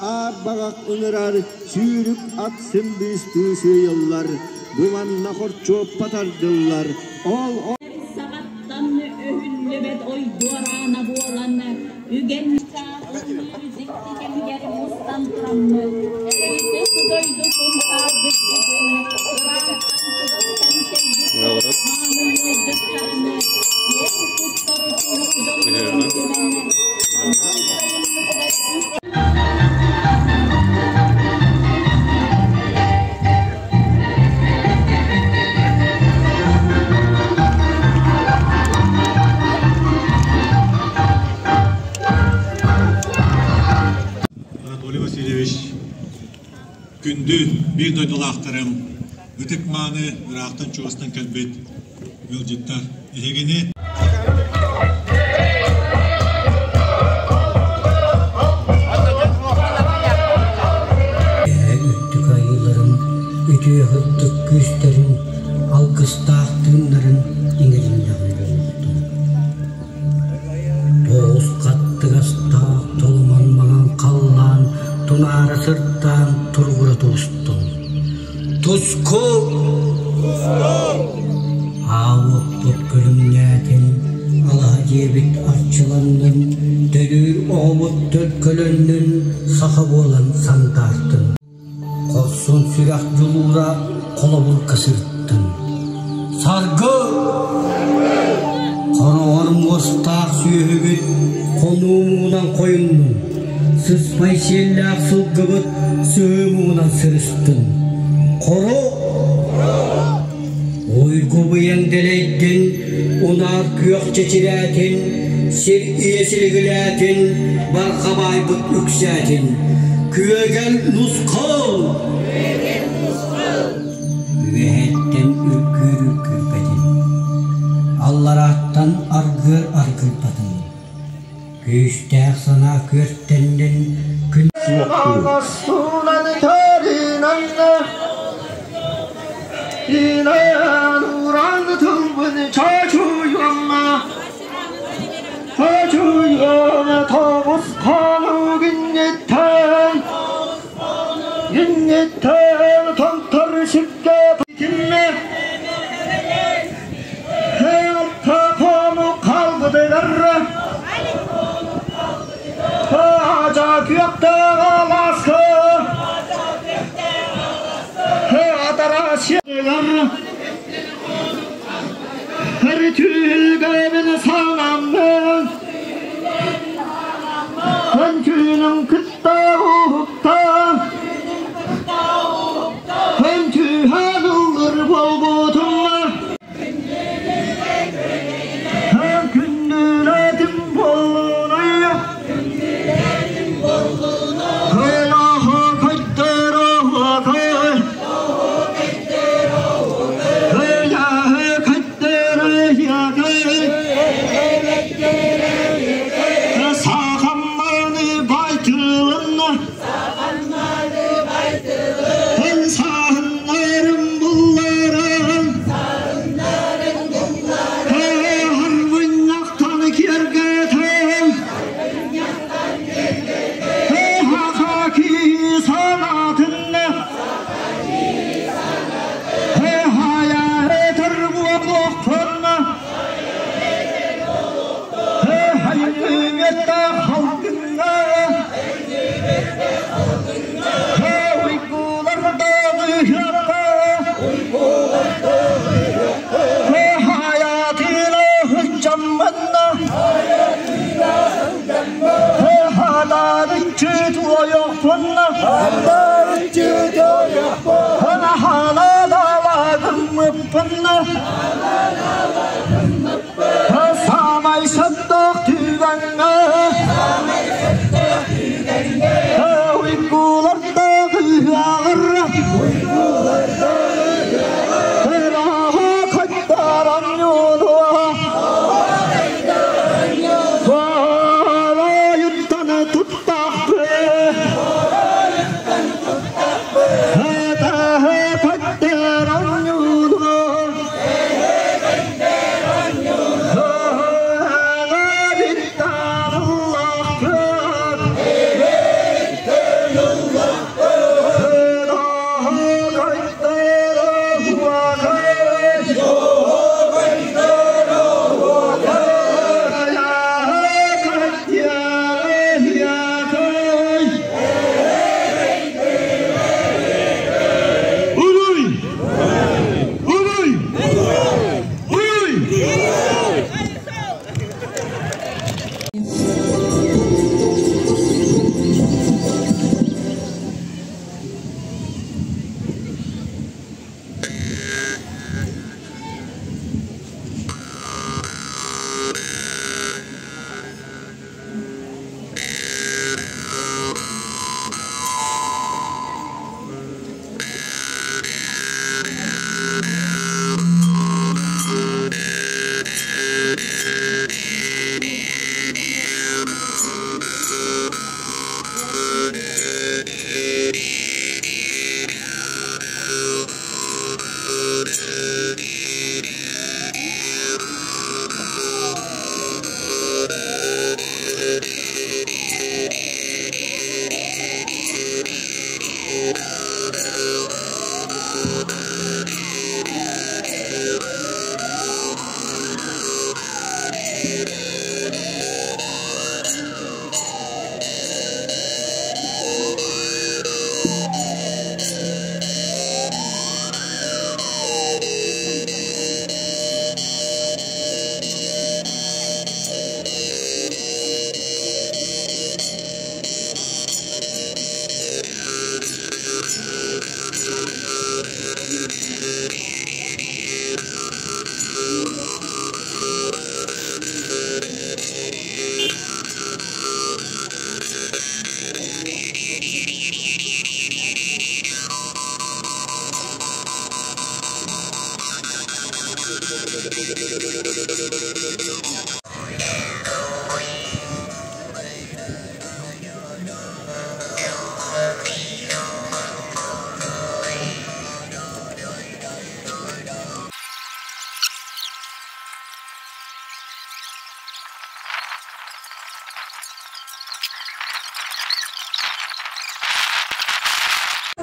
Аар баҕах ыҥырар, сүүрүк ат сымбыыстыы сыыйыллар, бу манна хорчуоппа тардыллар, ол Саҕаттан өһүллүбэт ойдуораана буолан, үгэн дьикти кэмигэр мустан тураммыт, ытык дойдутун таайбыппытын, ыраахтан чугастан кэлбит мааны ыалдьыттарыны, киэн туттар чулуу дьоннорун түмэн, самаан сайыммытыгар Анатолий Васильевич, күндү биир дойдулаахтарым, ытык-мааны ыраахтан-чугастан кэлбит ыалдьыттар, эһигини Үрдүк айыыларын, үтүө сырдык күүстэрин, алгыстаах тыыннарын иҥэриннэҕин буолуохтун. Тоҕус хаттыгастаах толомон маҥан халлаан тунаара сырдаан туругура тубустун. Туску! Аал-уоппут күлүмнээтин, алаһа дьиэбит арчыланнын, төрүүр оҕобут төлкөлөннүн, саха буолан сандаартын. Хорсун сүрэх дьулуура холобурга сырыттын. Саргы! Хороҕор муостаах сүөһүгүт хонуу муҥунан хойуннун, сыспай сиэллээх сылгыбыт сыһыы муҥунан сырыстын. Хоро! Уйгу быйаҥ дэлэйдин, унаар күөх чэчирээтин, сир ийэ силигилээтин, барҕа баайбыт үксээтин. Күөгэл нусхал! Үөһэттэн үргүүр үргүүрбэтин, алларааттан аргыар аргыйбатын. Күүстээх санаа күөртэннин күн Инниттэн томтор сиргэ кимме хаалбытыгар Аажа күөхтээх алааска Атара сиэгэр Түһүлгэбин санаммын Күнүн кытта уһуктан Күн түһэн ыллыр буолбутум Күндүлэтим буоллунай Кылаһа көттөрө Кылаһа көттөрө Сахамманы байтылы.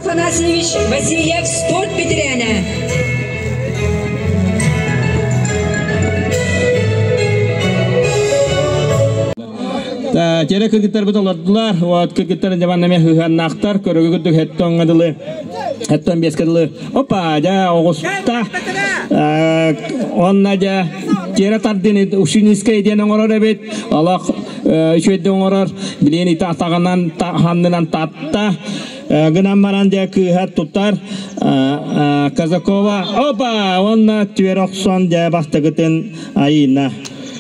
Афанасьевич Васильев спорт бэтэрээнэ. Тере кыргыттарбыт олордулар. Вот кыргыттар дьабаннаме хыһаннаахтар. Көрөгө курдук хеттоҥҥа дылы. Хеттон беске дылы. Опа, дьэ оҕуста. Онна дьэ тиэрэ тардын ушинискай диэн оҥорор эбит. Олох үчүгэйдик оҥорор. Билиэн ити атаҕынан ханнынан татта. Гынан баран дьэ кыыһа тутар. Казакова. Опа, онна түөр охсон дьэ бастакытын Айына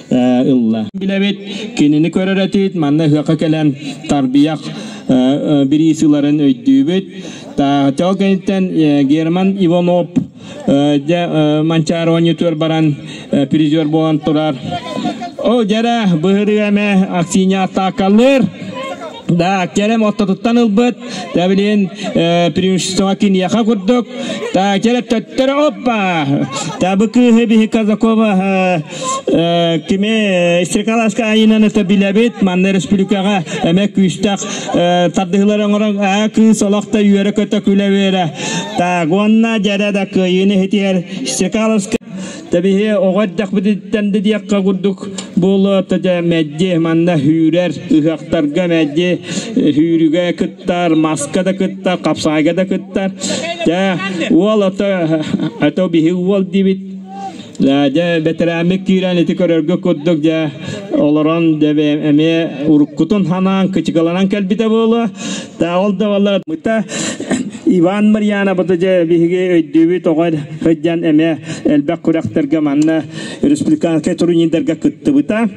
ылла. Билэбит, кинини көрөр этит, манна ыһыахха кэлэн тарбыйах бириис ыларын өйдүүбүт. Тоо кэнниттэн Герман Иванов дьэ Манчаары оонньуутугар баран призер буолан турар. О, дьэрэ, быһырыы эмэ Аксинья атаакалыыр. Да, керем оттотуттан ылбыт. Да билин преимущество киниэхэ курдук. Да, кере төттөрө оппа. Да бу кыыһы биһи Казакова кими Стрекаласка айынан это билэбит. Манна республикаҕа эмэ күүстээх тардыһылар оҥорон кыыс олохто үөрэ көтө күлэ үөрэ. Так, уонна дьэрэ да кыайыыны иһитиэр Стрекаловска Тэбиһи оҕо эрдэхпититтэн да диэххэ курдук буолуо дьэ мэдди манна хүүрэр ыһыахтарга мэдди хүүрүгэ кыттар, маска да кыттар, хапсаайга да кыттар. Дьэ уол ото ото биһи уол диибит. Дьэ бэтэрээммит киирэн ити көрөргө курдук дьэ олорон дьэ эмиэ уруккутун ханаан кычыкаланан кэлбитэ буолуо. Та ол да буоллар Иван Марьянабыты дьэ биһиги өйдүүбүт оҕо сылдьан эмиэ элбэх күрэхтэргэ манна республиканскай турнирдарга кыттыбыта.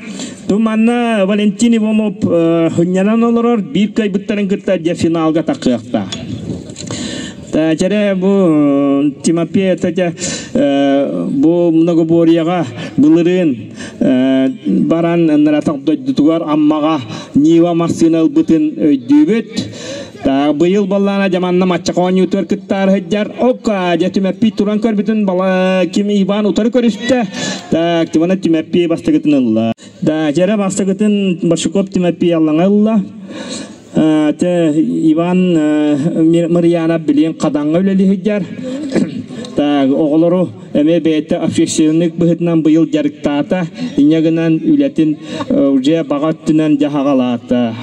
Ту манна Валентин Иванов хынньанан олорор биир кыайбыттарын кытта дьэ финалга тахсыахтаах. Чэрэ бу Тимофей это бу многоборьеҕа былырыын баран наратах дойдутугар Аммаҕа Нива массыына ылбытын өйдүүбүт. Быйыл баллаана дьаманна матча оонньуутугар кыттаар сылдьар. Окка дьэ Түмэппий туран көрбүтүн бала ким Иван утары көрүстэ. Так, Тимона Түмэппий бастакытын ылла. Да, дьэрэ бастакытын Баршуков Түмэппий аллаҥа ылла. Те Иван Марьяна билин хадаҥҥа үлэлии сылдьар. Так, оҕолору эмиэ бэйэтэ общественник быһыытынан быйыл дьарыктаата, инньэ гынан үлэтин уже баҕа өттүнэн дьаһаҕалаата.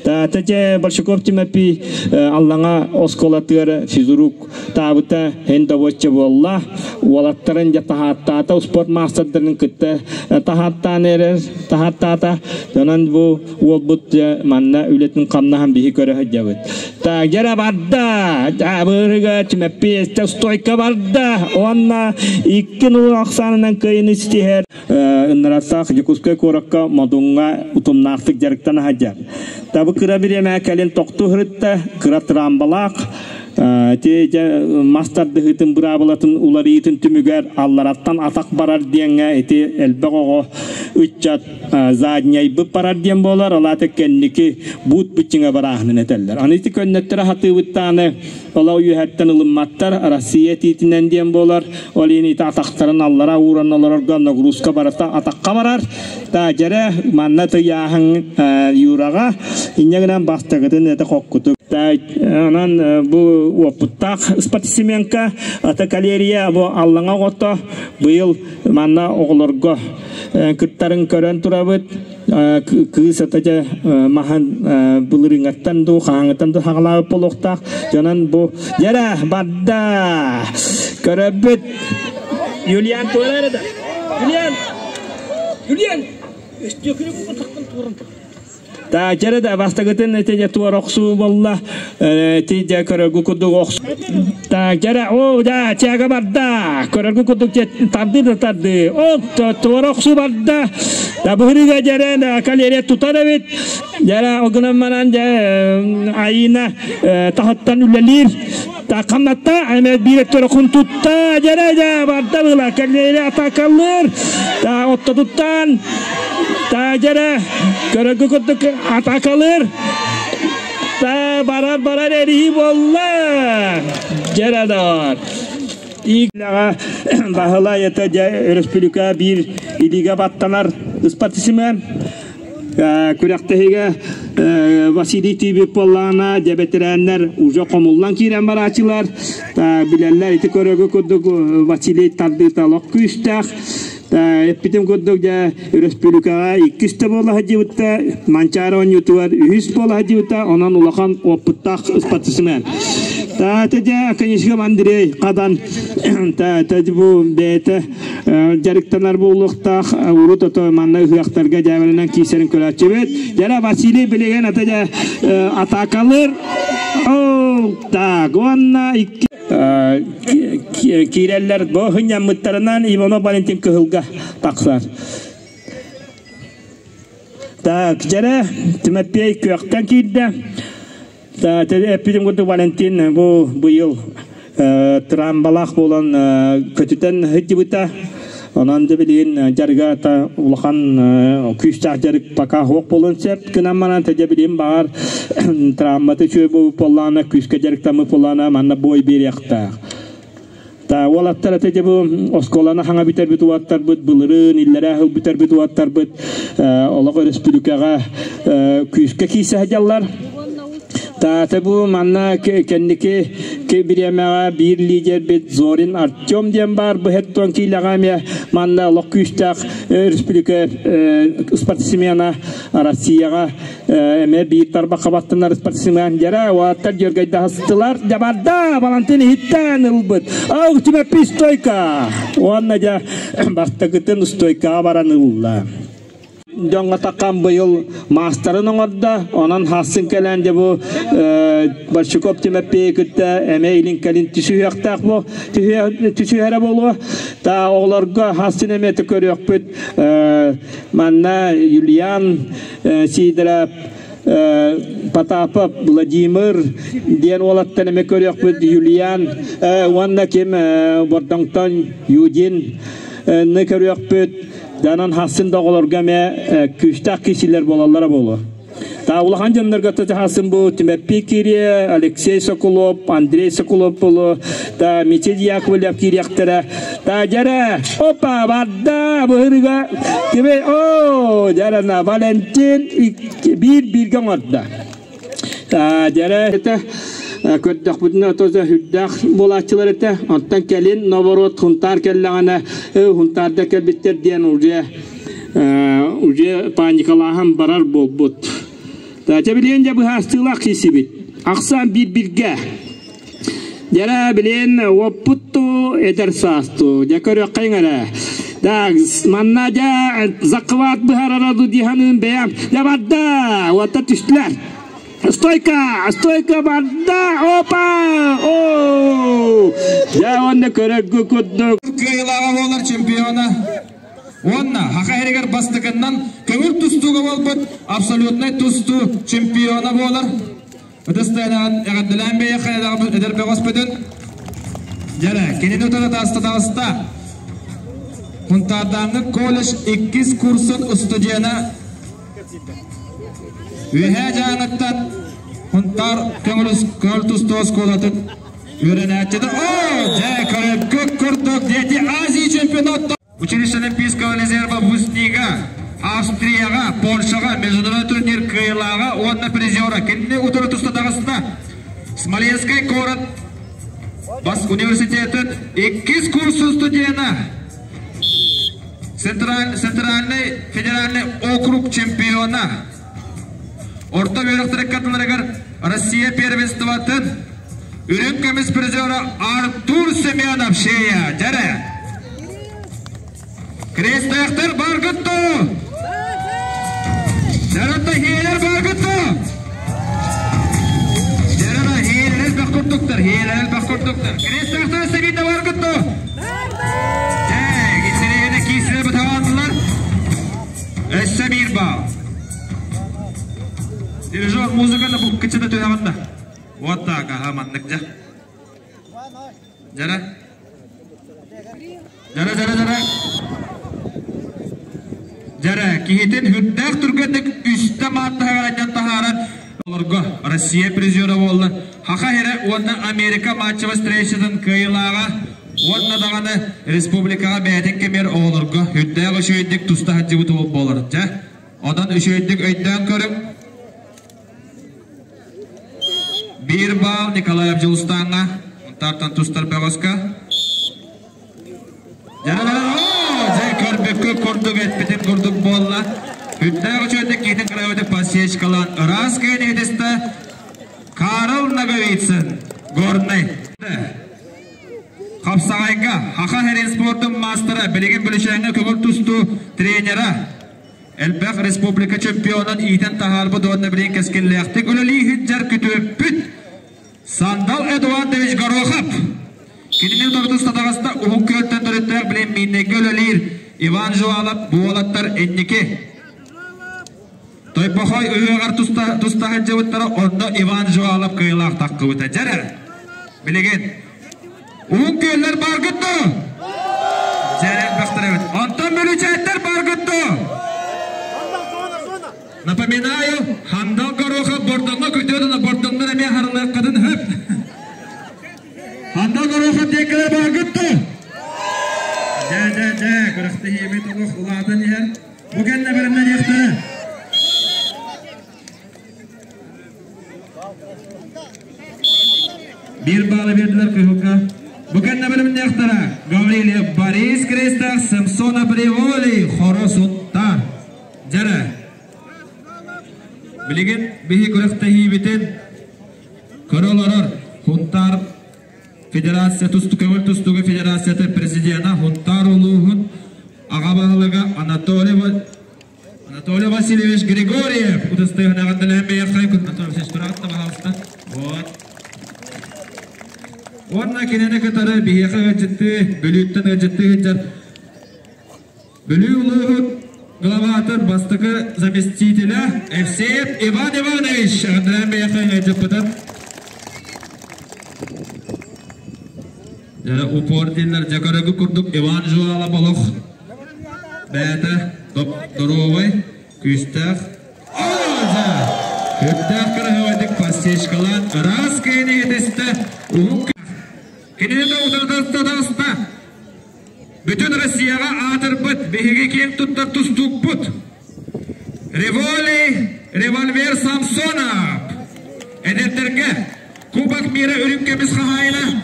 Таата дьэ Большаков Тимофей Аллаҥа оскуолатыгар физрук таабыта эн добуочча буолла. Уолаттарын дьэ таһааттаата, спорт маастардарын кытта таһааттаан эрэр, таһааттаата. Онон бу уолбут манна үлэтин хамнаһын биһи көрө сылдьабыт. Так, дьэрэ барда, абырыга Түмэппиэстэ стойка барда, уонна икки нулу ахсаанынан кыайыны ситиһэр ыннараттаах Дьокуускай куоракка Модуҥҥа утумнаахтык дьарыктана сылдьар. Табы кыра бириэмэ кэлин тохтуу сырытта, кыра трамбалаах, Ити мас тардыһыытын быраабылатын уларыйыытын түмүгэр аллараттан атах барар диэҥҥэ ити элбэх оҕо ыччат задняйбыт барар диэн буолар, ол аата кэнники буут быччыҥа барааһынын этэллэр. Аны ити көннөттөрө хатыыбыттааны ола үөһэттэн ылымматтар, Россия этиитинэн диэн буолар, ол иһин ити атахтарын аллара ууран олорорго нагрузка барыта атахха барар. Та дьэрэ манна тыйааһын Юраҕа инньэ гынан бастакытын это хоккутук. Онон бу уопуттаах спортсменка ата калерия бу аллаҥа оҕото быйыл манна оҕолорго кыттарын көрөн турабыт. Кыыс ата дьэ маһын былырыҥаттан дуу, хаһааҥҥыттан дуу хаҕалаабыт буолуохтаах. Дьонон бу дьэрэ барда көрөбүт. Юлиан туора да. Юлиан! Юлиан! Өстүөкүнү бу туоран Таачара да бастакытын ити дьэ туор охсуу буолла. Ити дьэ көрөргү курдук охсуу. Таачара о да чага барда. Көрөргү курдук тарды да тарды. О туор охсуу барда. Да быһырыга дьэрэ калерия тутар эбит. Дьэрэ огынан манан дьэ айына таһыттан үлэлиир. Такамнатта эме биир өттөрөхүн тутта дьэрэ дьэ барда была калерия атакалыр. Та оттотуттан Та дьэрэ көрөргө курдук атакалыыр. Та барар барар эрии буолла. Дьэрэ да Иглэҕэ Баһылай это дьэ өрөспүүбүлүкэ биир илиигэ баттанар спортсмен. Күрэхтэһиигэ Василий Тибик буоллаҕына, дьэ бэтэрээннэр уже хомуллан киирэн барааччылар. Билэллэр ити көрөгү курдук Василий тардыыта олох күүстээх. Эппитим курдук дьэ өрөспүүбүлүкэҕэ иккис да буола сылдьыбыта, Манчаары оонньуутугар үһүс буола сылдьыбыта, онон улахан опыттаах спортсмен. Таата дьэ Канишков Андрей Хадан таата бу бэйэтэ дьарыктанар буолуохтаах урут ото манна ыһыахтарга дьээбэлэнэн киирсэрин көрөөччүбүт. Дьэ Василий билигин ата дьэ атаакалыыр. Так, уонна икки киирэллэр бу хынньаммыттарынан Иванов Валентин кыһылга тахсар. Так, дьэрэ Тимофей күөхтэн киирдэ. Эппитим курдук Валентин бу быйыл трамбалаах буолан көтүтэн сылдьыбыта. Онон да билигин дьарыга та улахан күүстээх дьарык пока суох буолуон сөп. Гынан баран тэдэ билигин баҕар травматы үчүгэй буолбут буоллаҕына күүскэ дьарыктаммыт буоллаҕына манна бой биэриэхтээх. Та уолаттар этэ дьэ бу оскуоланы хаҥа бүтэрбит уолаттарбыт былырыын иллэрээ сыл бүтэрбит уолаттарбыт олох өрөспүүбүлүкэҕэ күүскэ киирсэ сылдьаллар. Таата бу манна кэнники бириэмэҕэ биир лидербит Зорин Артем диэн баар быһыттан киилэҕэ эмиэ манна олох күүстээх өрөспүүбүлүкэ спортсмена Россияҕа эмиэ биир тарбахха баттанар спортсмен дьэрэ уолаттар дьөргөйдөһүстүлэр дьабарда Валентин иһиттэн ылбыт ау Тимофей стойка уонна дьэ бастакытын стойкаҕа баран ылла дьоҥҥо таккан быйыл маастарын оҥордо онон хассын кэлэн дьэ бу Большаков Тимофейы кытта эмэ илин кэлин түсүһүөхтээх бу түсүһэрэ буолуо та оҕолорго хассын эмиэ көрүөхпүт манна Юлиан Сидоров Потапов Владимир диэн уолаттан эмэ көрүөхпүт Юлиан уонна ким Бордоҥтон Юдин ны көрүөхпүт Данан хассын да оҕолорго эмэ күүстээх киисилэр буолаллара буолуо. Та улахан дьоннорго тахасын бу Тимофей киириэ, Алексей Соколов, Андрей Соколов болу, та Митя Яковлев киириэхтэрэ. Та дьэрэ, опа, барда, быһырыга, кими, о, дьэрэ, Валентин биир бииргэ оҥордо. Та дьэрэ, это көрдөхпүтүнэ тоже үрдээх буолааччылар этэ. Онтон кэлин наоборот Хунтаар кэллэҕинэ, Хунтаарда кэлбиттэр диэн уже уже паникалааһын барар буолбут. Дьэ билиэн дьэ быһаастыылаах киисибит. Ахсаан биир-бииргэ. Дьэрэ билиэн уоппутту эдэр саасту. Дьэ көрүөххэйиҥ эрэ. Так, манна дьэ захват быһарара ду диһаныын бэйэм. Дьэ барда, уота түстүлэр. Стойка! Стойка барда! Опа! О! Дьэ уонна көрөргө курдук. Кыайыылааҕа буолар чемпиона. Уонна Хаха иһигэр бастакыннан көҥүл тустууга буолбут абсолютнай тустуу чемпиона буолар. Ытыстайдаан эҕэрдэлээн бэйэхэ эдэр бөҕөспүтүн. Дьэрэ, кинини утары тааста таҕыста. Хунтаардааҥҥы колледж иккис курсун устудьуона Үөһээ Дьааҥыттан Хунтаар көҥүл көҥүл тустуу оскуолатын үөрэнээччитэ О, дьэ, көрөргүт курдук Дети Азии чемпионат Училище Олимпийского резерва выпускнига Австрияҕа, Польшаҕа международный турнир кыайыылааҕа уонна призера кинини утары туста таҕыста. Смоленскай куорат Бас университетын иккис курсун студена Центральный федеральный округ чемпиона. Орто үөрэхтэрэ катыларыгар Россия первенствотын үрүҥ көмүс призера Артур Семенов Шея. Дьэрэ. Крестээхтэр баргыт дуу? Дьэрэтэ хиэлэр баргыт дуу? Дьэрэ хиэлэр элбэх курдуктар, хиэлэр элбэх курдуктар. Крестээхтэр сэбиитэ баргыт дуу? Кисириэһинэ киисилэр бытаҕаатылар. Өссө биир баал. Дирижер музыканы буккычыта түһэҕин да. Вот так, аха, маннык дьэ. Дьэрэ. Дьэрэ, дьэрэ, дьэрэ. Дьэрэ, киһитин үрдээх түргэнник үстэ мааттаһаҕарайдан таһааран олорго Россия призера буолла. Хаха эрэ уонна Америка матчева встречатын кыайыылааҕа уонна даҕаны республикаҕа бэйэтин кэмигэр оҕолорго үрдээх үчүгэйдик туста сылдьыбыт уол буолар. Дьэ, онон үчүгэйдик өйдөөн көрүҥ. Биир баал Николаев Дьулустааҥҥа, Унтаартан тустар бөҕөскө. Дьэ, көрбүккэ курдук эппитим курдук буолла. Үрдээх үчүгэйдик киитин кыраабыты подсечкалаан ыраас кыайан иһитистэ Карл Ноговицын, Горнай. Хапсаҕайга Хаха Хэрин спордун маастара, билигин Бүлүчээҥҥэ көҥүл тустуу тренера, элбэх республика чемпионун иитэн таһаарбыт уонна билигин кэскиллээхтик үлэлии сылдьар күтүөппүт Сандал Эдуардович Горохов. Кинини утарытыс татаҕаста Уһун Күөлтэн төрүттээх билин Мииннэйгэ үлэлиир Иван Жуалов буолаттар инники. Тойбохой ыһыаҕар туста сылдьыбыттара, онно Иван Жуалов кыайыылаах таххыбыта. Дьэрэр, билигин Уһун Күөллэр бааргыт дуо? Дьэрэр бахтарабыт. Онтон Бүлүчээттэр бааргыт дуо? Напоминаю, Хандал Горохов Бордоҥҥо күтүөтүнэ Бордоҥнор эмиэ харылыаххытын хөп. Хандал Горохов диэккэлэр бааргыт дуо? Дьэ, дьэ, дьэ, күрэхтэһиибит олох улаатан иһэр. Бу кэннэ бэлэмнэниэхтэрэ. Биир баалы биэрдилэр кыһылга. Бу кэннэ бэлэмнэниэхтэрэ. Гаврильев Борис Крестах, Самсона Приволи, Хоро Суттар. Дьэрэ. Билигин биһи күрэхтэһиибитин көрө олорор Хунтаар Федерация тусту көҥүл тустууга федерациятын президена Хунтаар улууһун аҕа баһылыга Анатолий Анатолий Васильевич Григорьев утастыһынаҕын дэлэһэн бэйэххай Анатолий Васильевич тураҕыт да пожалуйста. Вот. Уонна кинини кытары биһиэхэ ыалдьыттыы, Бүлүүттэн ыалдьыттыы сылдьар Бүлүү улууһун главатын бастакы заместителя Евсеев Иван Иванович Андрей бэйэхэ ыалдьыппытын Дьэ, упор дииллэр дьэ курдук Иван Жуала болох бэйэтэ доруобай, күүстээх. Үрдээх кыраһыабайдык подсечкалаан ыраас киһини иһитистэ, уһун Кинини да утарыта Бүтүн Россияҕа аатырбыт биһиги киэҥ туттар тустуукпут Револи Револьвер Самсонов эдэрдэргэ Кубок мира үрүҥ көмүс хаһаайына,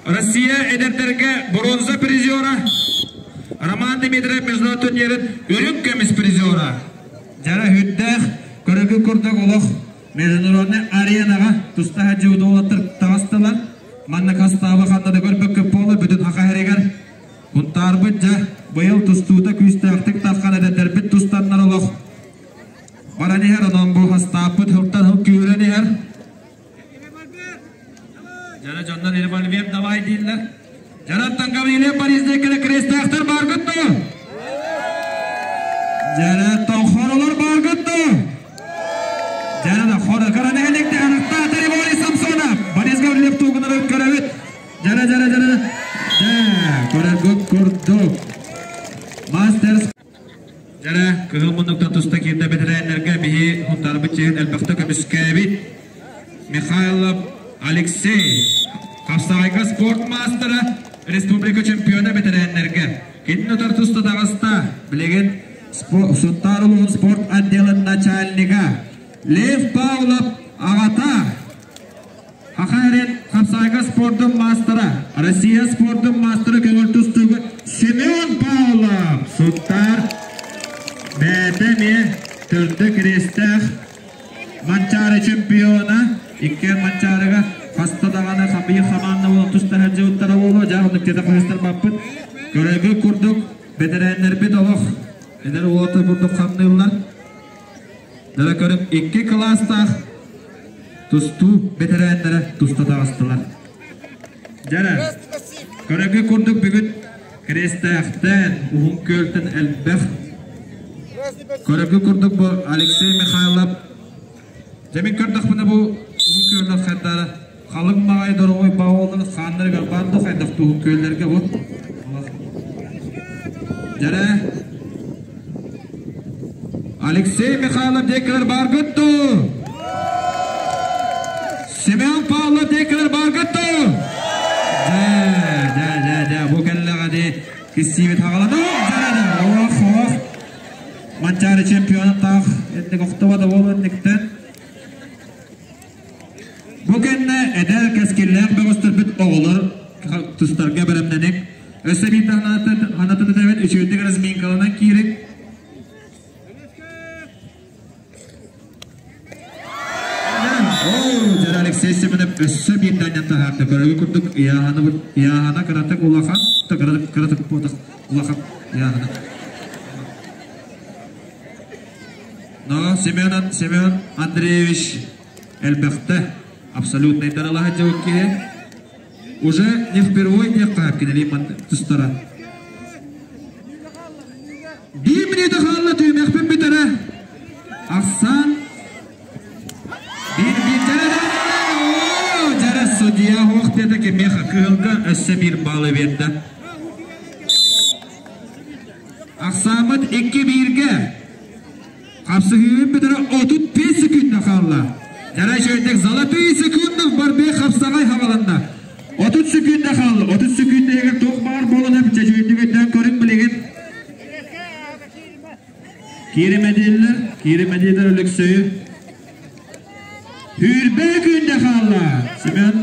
Россия эдэрдэргэ бронза призера, Роман Дмитриев международный турнирын үрүҥ көмүс призера. Дьара үрдээх көрөгү курдук олох международный аренаҕа туста сылдьыбыт уолаттар таҕыстылар. Манна хастааба ханна да көрбөккө буола бүтүн Хаха сиригэр Мунтаарбыт дьэ быйыл тустуута күүстээхтик таххан эдэрдэрбит тустаннар олох баран иһэр, онон бу хастааппыт сылтан сыл күүһүрэн иһэр. Дьара дьоннор револьвер давай дииллэр. Дьараттан Гаврилия Борис диэккэлэ крестээхтэр бааргыт дуо? Дьараттан хоролор бааргыт дуо? Дьарана хоро каранэһэликте арахтаата Револи Самсонов. Борис Гаврилев тугунар көрөбүт. Дьара дьара дьара. Дьэ, көрөргүт курдук. Мастерс Дьэрэ, кыһыл муннуктан туста киирдэ бэтэрээннэргэ биһи Хунтаарбыт чиһин элбэхтэ көмүскээбит Михайлов Алексей, хапсаҕайга спорт маастара, республика чемпиона бэтэрээннэргэ. Кинини утары туста таҕыста билигин Сунтаар улууһун спорт отделын начальнига Лев Павлов аҕата Саха эрин хапсаҕайга спордун маастара, Россия спордун маастара көҥүл тустууга Семен Павлов Сунтаар бэйэтэ эмиэ төрдө кириэстээх Манчаары чемпиона, иккиэн Манчаарыга хаста даҕаны хабыйы хамаанда буолан туста сылдьыбыттара буолуо, дьэ оннук тиэтэ хаһыстарбаппыт. Көрөргүт курдук бэтэрээннэрбит олох эдэр уолаттар курдук хамныыллар. Дара көрүм икки кылаастаах тустуу бэтэрээннэрэ туста таҕыстылар. Дьэрэ, көрөргүт курдук бүгүн Кириэстээхтэн, Уһун Күөлтэн элбэх. Көрөргүт курдук бу Алексей Михайлов. Дьэ мин көрдөхпүнэ бу Уһун Күөллэр хайдара халыҥ маҕай дороҕой баҕаларын хааннарыгар баар да хайдах Уһун Күөллэргэ бу. Дьэрэ, Алексей Михайлов диэкилэр бааргыт дуу? Семен Павлов диэкилэр бааргыт дуу? Дьэ, дьэ, дьэ, дьэ, бу кэллэҕэ дии киссиибит хаҕалана. Ох, ох. Манчаары чемпионаттаах энник охтобо да буолуон никтэн. Бу эдэр кэскиллээх бөҕөстөрбүт оҕолор тустарга бэлэмнэниҥ. Өссө биир ханатын этэбин үчүгэйдик разминкаланан киириҥ. Дьара Алексей Семенов өссө биир даньан таһаарда. Көрөргө курдук ыйааһына кыратык улахан, кыратык улахан ыйааһына. Но Семен, Семен Андреевич элбэхтэ абсолютный даралаһа дьыбыт киһи. Уже не впервой диэххэ кинилии тустара. Биир минута хаалла түһүмэхпин бүтэрэ. Ахсан биир дьара дьара судья хуох диэтэ кимиэхэ кыһылга өссө биир баллы биэрдэ. Ахсааммыт 2-1-гэ. Хапсыһыыбыт бүтэрэ 35 секунда хаалла. Дьара үчүгэйдик золотые секунды в борьбе хапсаҕай хаҕаланна. 30 секунда хаалла. 30 секунда иһигэр туох баар буолан эбит үчүгэйдик өйдөөн көрүҥ билигин. Кииримэдииллэр, кииримэдииллэр Өлөксөйү. Хүрбэ күндэ хаалла. Семен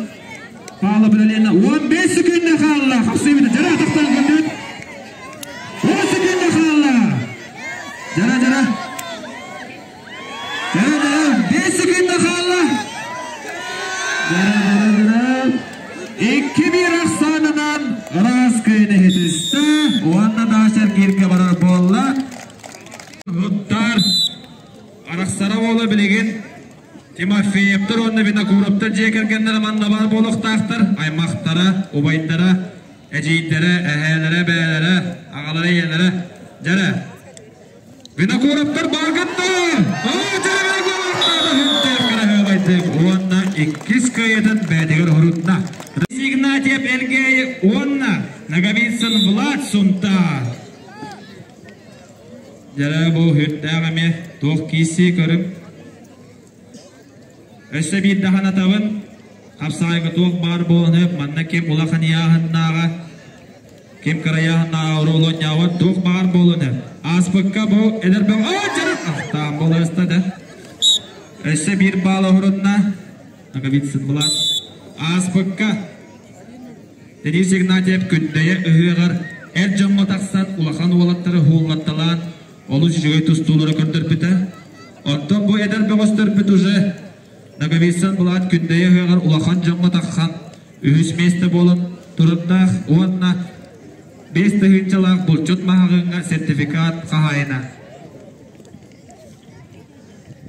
Павлов Лена 15 секунда хаалла. Хапсыыбыта дьара атахтан көрдүт. 10 секунда хаалла. Дьара, дьара. Дьара, дьара. 5 секунда хаалла. Дьара, дьара, дьара. 2-1 ахсаанынан ыраас кыайыны ситистэ. Уонна даашар кииргэ барар буолла. Ыттар арахсара буола билигин Тимофеевтар уонна Винокуровтар дьиэ кэргэннэрэ манна баар буолуохтаахтар. Аймахтара, убайдара, эдьиийдэрэ, эһээлэрэ, бээлэрэ, аҕалара, ийэлэрэ. Дьэрэ. Винокуровтар бааргыттар! Оо, дьэрэ Винокуровтар! Кыраһыабайдык уонна иккис кыайытын бэйэтигэр орутна. Игнатьев Элгээйи уонна Ноговицын Влад Сунтаар. Дьэрэ бу үрдээх эмиэ туох киирсии көрүҥ. Өссө биир дахан атабын хапсаҕайга туох баар буолан өп манна ким улахан ыйааһыннааҕа, ким кыра ыйааһыннааҕа оруолунньаабат туох баар буолан өп. Ааспыкка бу эдэр бөҕө оо дьарык ахтаан буоларыста да. Өссө биир баал оһорунна. Ноговицын Влад. Ааспыкка Денис Игнатьев Күндэйэ ыһыаҕар эр дьоҥҥо тахсан улахан уолаттары уһууллатталаан олус үчүгэй тустуулары көрдөрбүтэ. Оттон бу эдэр бөҕөстөрбүт уже Ноговицын Влад Күндэйэ ыһыаҕар улахан дьоҥҥо тахсан үһүс миэстэ буолан турардаах уонна 5 тыһыынчалаах булчут маһаҕыҥҥа сертификат хаһаайына.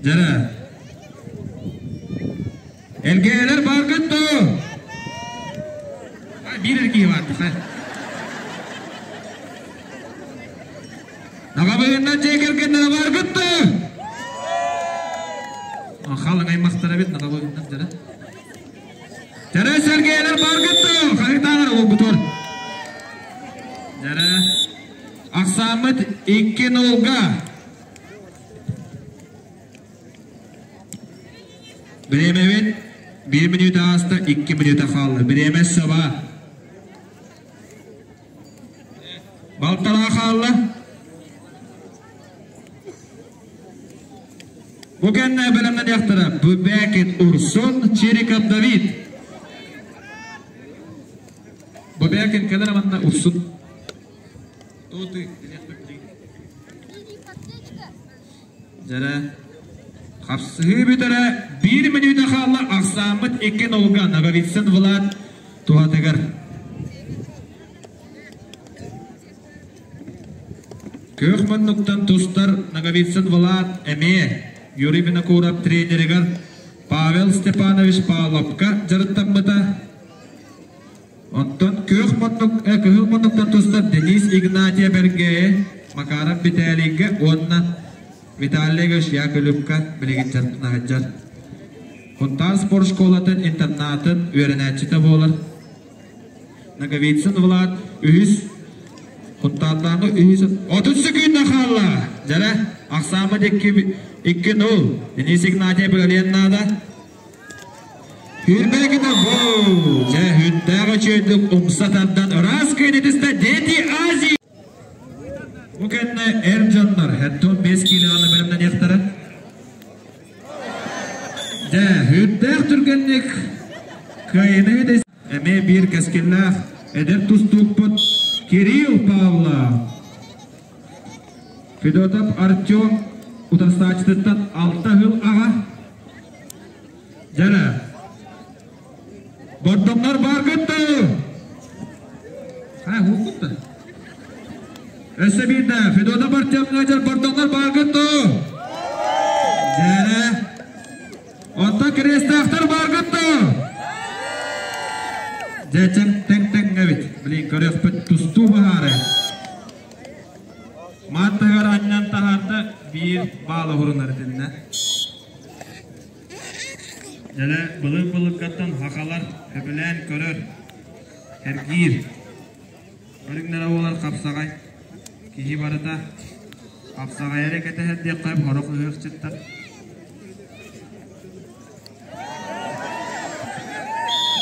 Дьэрэ. Элгээйилэр бааргыт дуо? Биир эрэ киһи баар. Наҕабыһыннан дьиэ кэргэннэрэ бааргыт дуо? Халыҥ аймахтар эбит наҕабыһыннан дьэрэ. Дьэрэ сэргээйилэр бааргыт дуо? Хаһыытааҕар уолбутугар. Дьэрэ. Ахсааммыт 2-0-га. Бириэмэбит биир мүнүүтэ ааста, 2 мүнүүтэ хаалла. Бириэмэ саба. Балтараа хаалла. Бу кэннэ бэлэмнэниэхтэрэ Бубякин Урсун, Чириков Давид. Бубякин кэлэр манна Урсун. Кто ты? Дьэрэ. Хапсыһыы бүтэрэ биир мүнүүтэ хаалла ахсааммыт 2-0-га Ноговицын Влад туһатыгар. Күөх муннуктан тустар Ноговицын Влад эмиэ Юрий Винокуров тренеригэр Павел Степанович Павловка дьарыктаммыта. Оттон күөх муннук, кыһыл муннуктан тустар Денис Игнатьев Эргээйи, Макаров Виталийга уонна Виталий Яковлевка билигин дьарыктана Сунтаар спорт школатын интернатын үөрэнээччитэ буолар. Ноговицын Влад үһүс Сунтаардааҕы үһүс 30 секунда хаалла. Дьэрэ, ахсааммыт 2-0. Денис Игнатьев билиэн наада. Хүрбэкитэ бу! Дьэ, хүндээх үчүгэйдик умса тардан ыраас кыайдытыста Дети Азии! Бу кэннэ эр дьоннор 75 киилэҕэ Кыайыыны эмиэ биир кэскиллээх эдэр тустуукпут Кирилл Павлов. Федотов Артем утарсааччытыттан алта сыл аҕа. Дьэрэ. Бордоҥнор бааргыт дуу? Ха, ууккут да. Өссө биирдэ Федотов Артемҥа дьэр бордоҥнор бааргыт дуу? Дьэрэ. Оттон кириэстээхтэр бааргыт дуу? Дьэ, чэҥ тэҥ-тэҥҥэбит. Блин, көрүөхпүт тустуу баһаары. Мааттыгар анньан таһаарда биир баал уһурунар итиннэ. Дьэлэ былыр-былыргаттан хахалар сөбүлээн көрөр, эргиир. Көрүҥнэрэ буолар хапсаҕай. Киһи барыта хапсаҕай эрэ кэтэһэр диэххэ сорох ыһыахчыттар.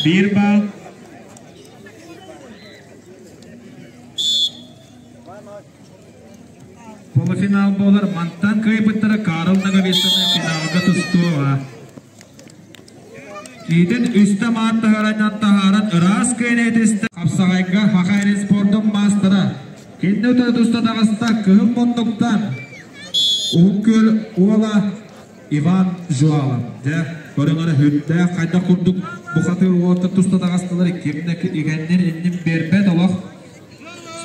Биир баал Полуфинал буолар мантан кыайбыттара Карл Ноговицыны финалга тустуоҕа. Киитин үстэ мааттаһараннан таһааран ыраас кыайан этистэ. Хапсаҕайга Саха эрин спордун маастара. Кинини утары туста таҕыста кыһыл муннуктан Уһун Күөл уола Иван Жуалов. Дьэ, көрүҥ эрэ сүрдээх хайдах курдук бухатыыр уолаттар туста таҕыстылар ким да игэннин иннин биэрбэт олох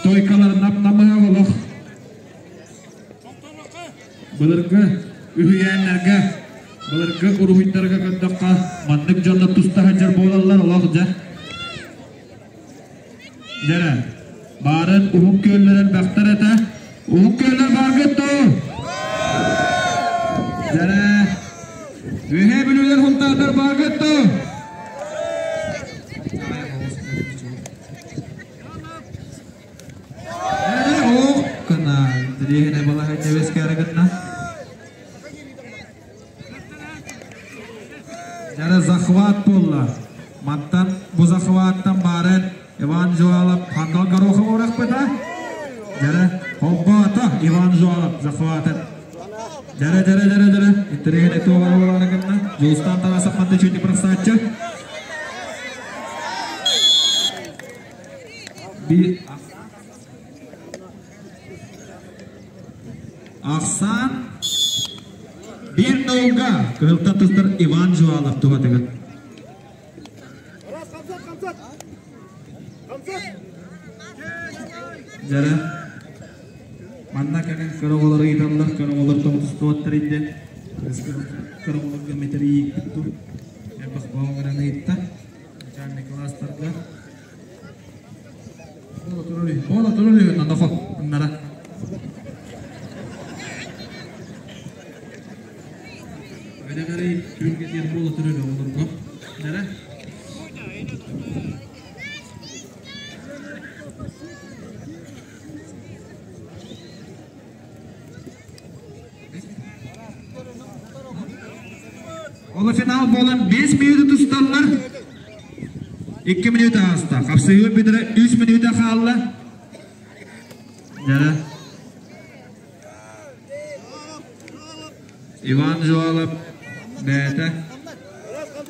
Стойкалар нам-намыһах олох. Былыргы үһүйээннэргэ, былыргы уруһуйдарга көрдөххө, маннык дьоннор туста сылдьар буолаллар олох дьэ. Дьэрэ, баарын уһун күөллэр элбэхтэр этэ. Уһун күөллэр бааргыт дуу? Дьэрэ, үөһээ бүлүүлэр хунтаардар бааргыт дуу? Дьара захват буолла. Мантан бу захваттан баарын Иван Жуалов хандал Горохов урахпыта. Дьара холбоото Иван Жуалов захватын. Дьара дьара дьара дьара интэриэһинэй туоҕар буолаары гынна. Дьулустаан Тарасов манна чүннү бырахсааччы. Bir Ахсаан bir нолга кыһылтан тустар Иван Жуалов туһатыгар. Дьэрэ манна кэлэн кыра оҕолору ыыталлар, кыра оҕолор тоҕустуоттар идэ. Кыра оҕолорго мэтэрийиикпит ту. Элбэх оҕолорун ыытта. Начальный класстарга Буола турар үһү, буола турар үһү, нонохо, ыннара. Өрө түргэтиэр буола турар оҕолорго. Нара. Полуфинал буолан 5 мүнүүтэ тусталлар. 2 мүнүүтэ ааста. Хапсыһыы бүтэрэ 3 мүнүүтэ хаалла. Дьара. Иван Жуалов бэйэтэ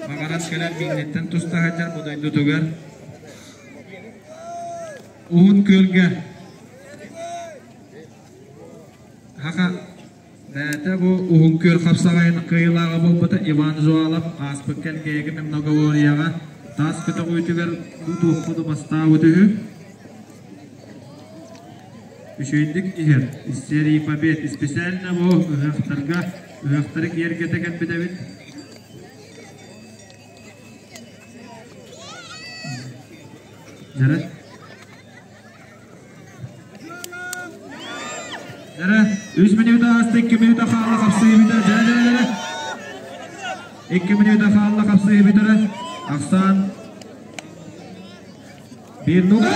баҕаран кэлэн биинниттэн туста сылдьар бу дойдутугар Уһун Күөлгэ Хаха бэйэтэ бу Уһун Күөл хапсаҕайын кыайыылааҕа буолбута Иван Жуалов ааспыт кэлгээги Мемноговорияҕа таас көтөҕүүтүгэр бу туохпуту бастаабыт үһү. Үчүгэйдик иһэр из серии побед специально бу ыһыахтарга ыһыахтары киэргэтэ кэлбит эбит. Дьэрэ. Дьэрэ, үс мүнүүтэ ааста, икки мүнүүтэ хаалла хапсыы бүтэ. Дьэрэ, дьэрэ, дьэрэ. Икки мүнүүтэ хаалла хапсыы бүтэрэ. Ахсаан биир нуга.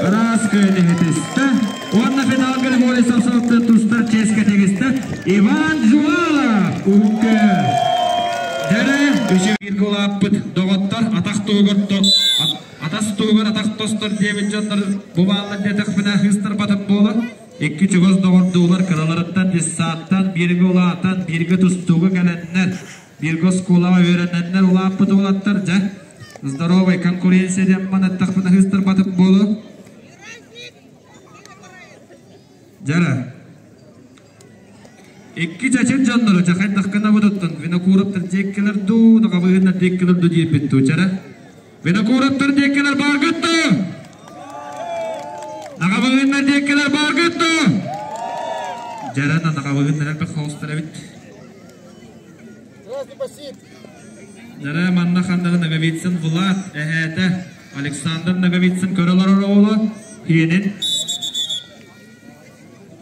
Ыраас күөн иһитистэ. Уонна финалга Григорий Самсоновтан тустар чиэскэ тигистэ. Иван Жуалов уһун Дьэрэ, үчүгэй кулааппыт доҕоттор атах туһугар Атас туһугар атах тостор диэбит дьоннор бу бааллар диэтэхпинэ хыыстарбатым буолар. Икки чугас доҕордуулар кыраларыттан, дьыссааттан, бииргэ улаатан, бииргэ тустууга кэлэннэр. Бииргэ оскуолаҕа үөрэнэннэр улааппыт уолаттар дьэ здоровай конкуренция диэн манаттахпына ыыстарбатым буолуо. Дьара. Икки чачыр дьоннору дьэ хайдах гынабыт Винокуровтар диэккилэр дуу, Наҕабыһыннар диэккилэр дуу диэбит дуу дьара. Винокуровтар диэккилэр бааргыт дуу? Наҕабыһыннар диэккилэр бааргыт дуу? Дьара Наҕабыһыннар элбэх соҕустар эбит. Дьара манна ханнары Ноговицын Влад эһээтэ Александр Ноговицын көрө олорор оҕоло хиэнин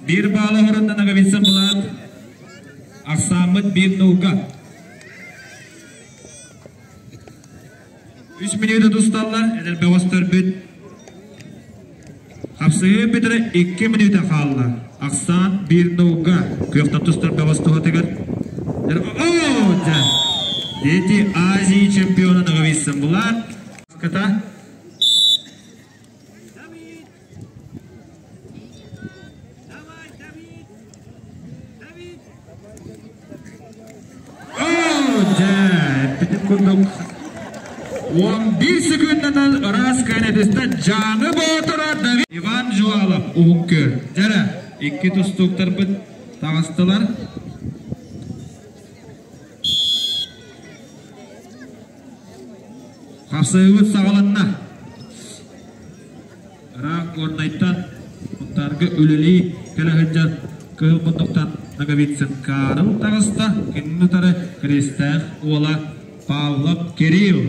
Биир баалы оһорунна Ноговицын Влад. Ахсааммыт биир нуука. Үс мүнүүтэ тусталлар, эдэр бөҕөстөрбүт. Хапсыһыы бүтэрэ 2 мүнүүтэ хаалла. Ахсаан биир нууга. Күөхтэн тустар бөҕөс туһатыгар. О, дьэ! Дети Азии чемпиона Ноговицын Влад. Ката. Дьэ, эппитим курдук 11 секунданан ыраас кэнэтистэ Дьааҥы Боотура Давид Иван Жуалов уһун көр. Дьэрэ, икки тустууктарбыт таҕыстылар. Хапсыһыыбыт саҕаланна. Ыраах Горнайтан Сунтаарга үлэлии кэлэ сылдьар Кыһыл Муннуктан Ноговицын Карл таҕыста. Кинини утары Киристээх уола Павлов Кирилл.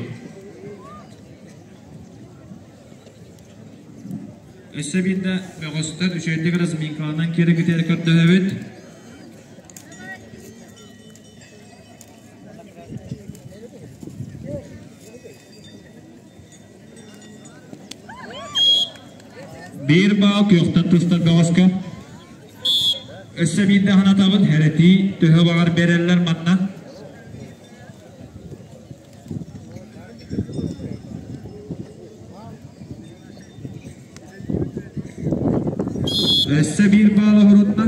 Өссө биирдэ бөҕөстөр үчүгэйдик разминкаланан киирэ көрдөһөбүт. Биир баал күөхтэн тустар бөҕөскө. Өссө биирдэ санатабын, хэрэтии төһө баҕар биэрэллэр манна. Өссө биир баал оһорунна.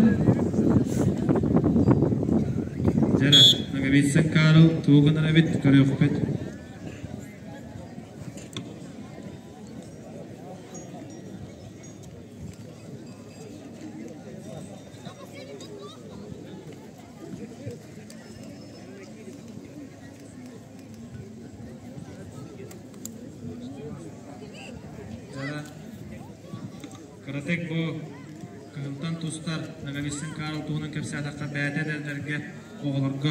Дьэрэ, Ноговицын Карл тугу гынар эбит, көрүөхпүт. Кыратык бу кыһылтан тустар Ноговицын Карл туһунан кэпсээтэххэ бэйэтэ эдэрдэргэ, оҕолорго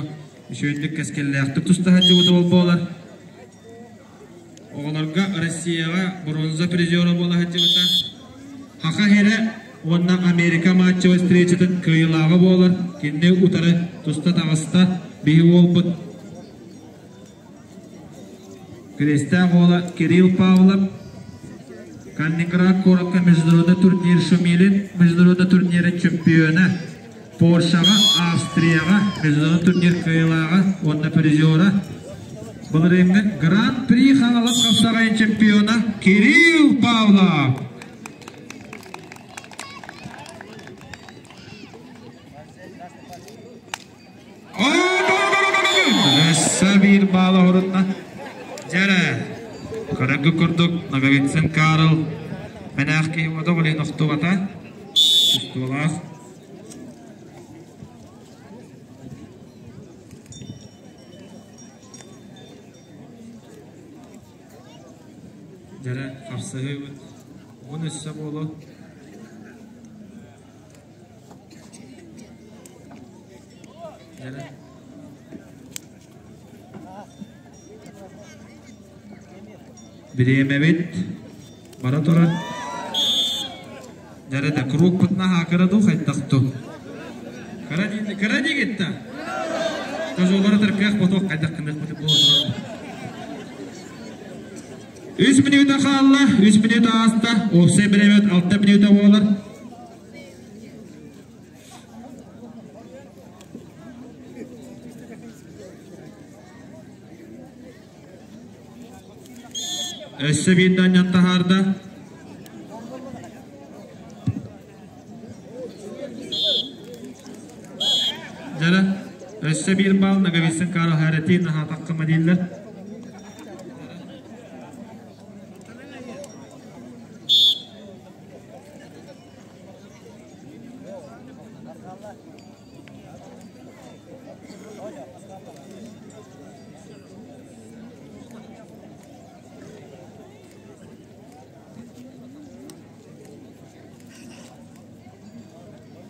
үчүгэйдик кэскиллээхтик туста сылдьыбыт уол буолар. Оҕолорго Россияҕа бронза призера буола сылдьыбыта. Хаха сирэ уонна Америка матчевой встречатын кыайыылааҕа буолар. Кинини утары туста таҕыста биһи уолбут Крестээх уола Кирилл Павлов Калининград куоракка международный турнир Шумилин международный турнирын чемпиона, Польшаҕа, Австрияҕа международный турнир кыайыылааҕа уонна призера, былырыыҥҥы Гран-при Хаҥалас хапсаҕайын чемпиона Кирилл Павлов. Өссө биир баал оһорунна. Дьэрэ, көрөргө курдук Ноговицын Карл мэнээх киһи уота олин охтубата. Устуулаах. Дьэрэ, хапсыһыыбыт. Уон өссө буолуо. Бириэмэбит бара турар. Дьэрэ круг наһаа кыра дуу хайдах дуу? Кыра дии кыра диигит да? Тожолору тыркыах ботуох хайдах гыныахпыт буола турар. Үс мүнүүтэ хаалла, үс мүнүүтэ ааста, уопсай бириэмэбит алта мүнүүтэ буолар. Өссө биирдэ анньан таһаарда. Дьэрэ. Өссө биир балл Ноговицын Карл Харатин наһаатаххыма дииллэр.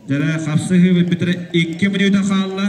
Дьэрэ хапсыһыы бүппүтэрэ 2 мүнүүтэ хаалла.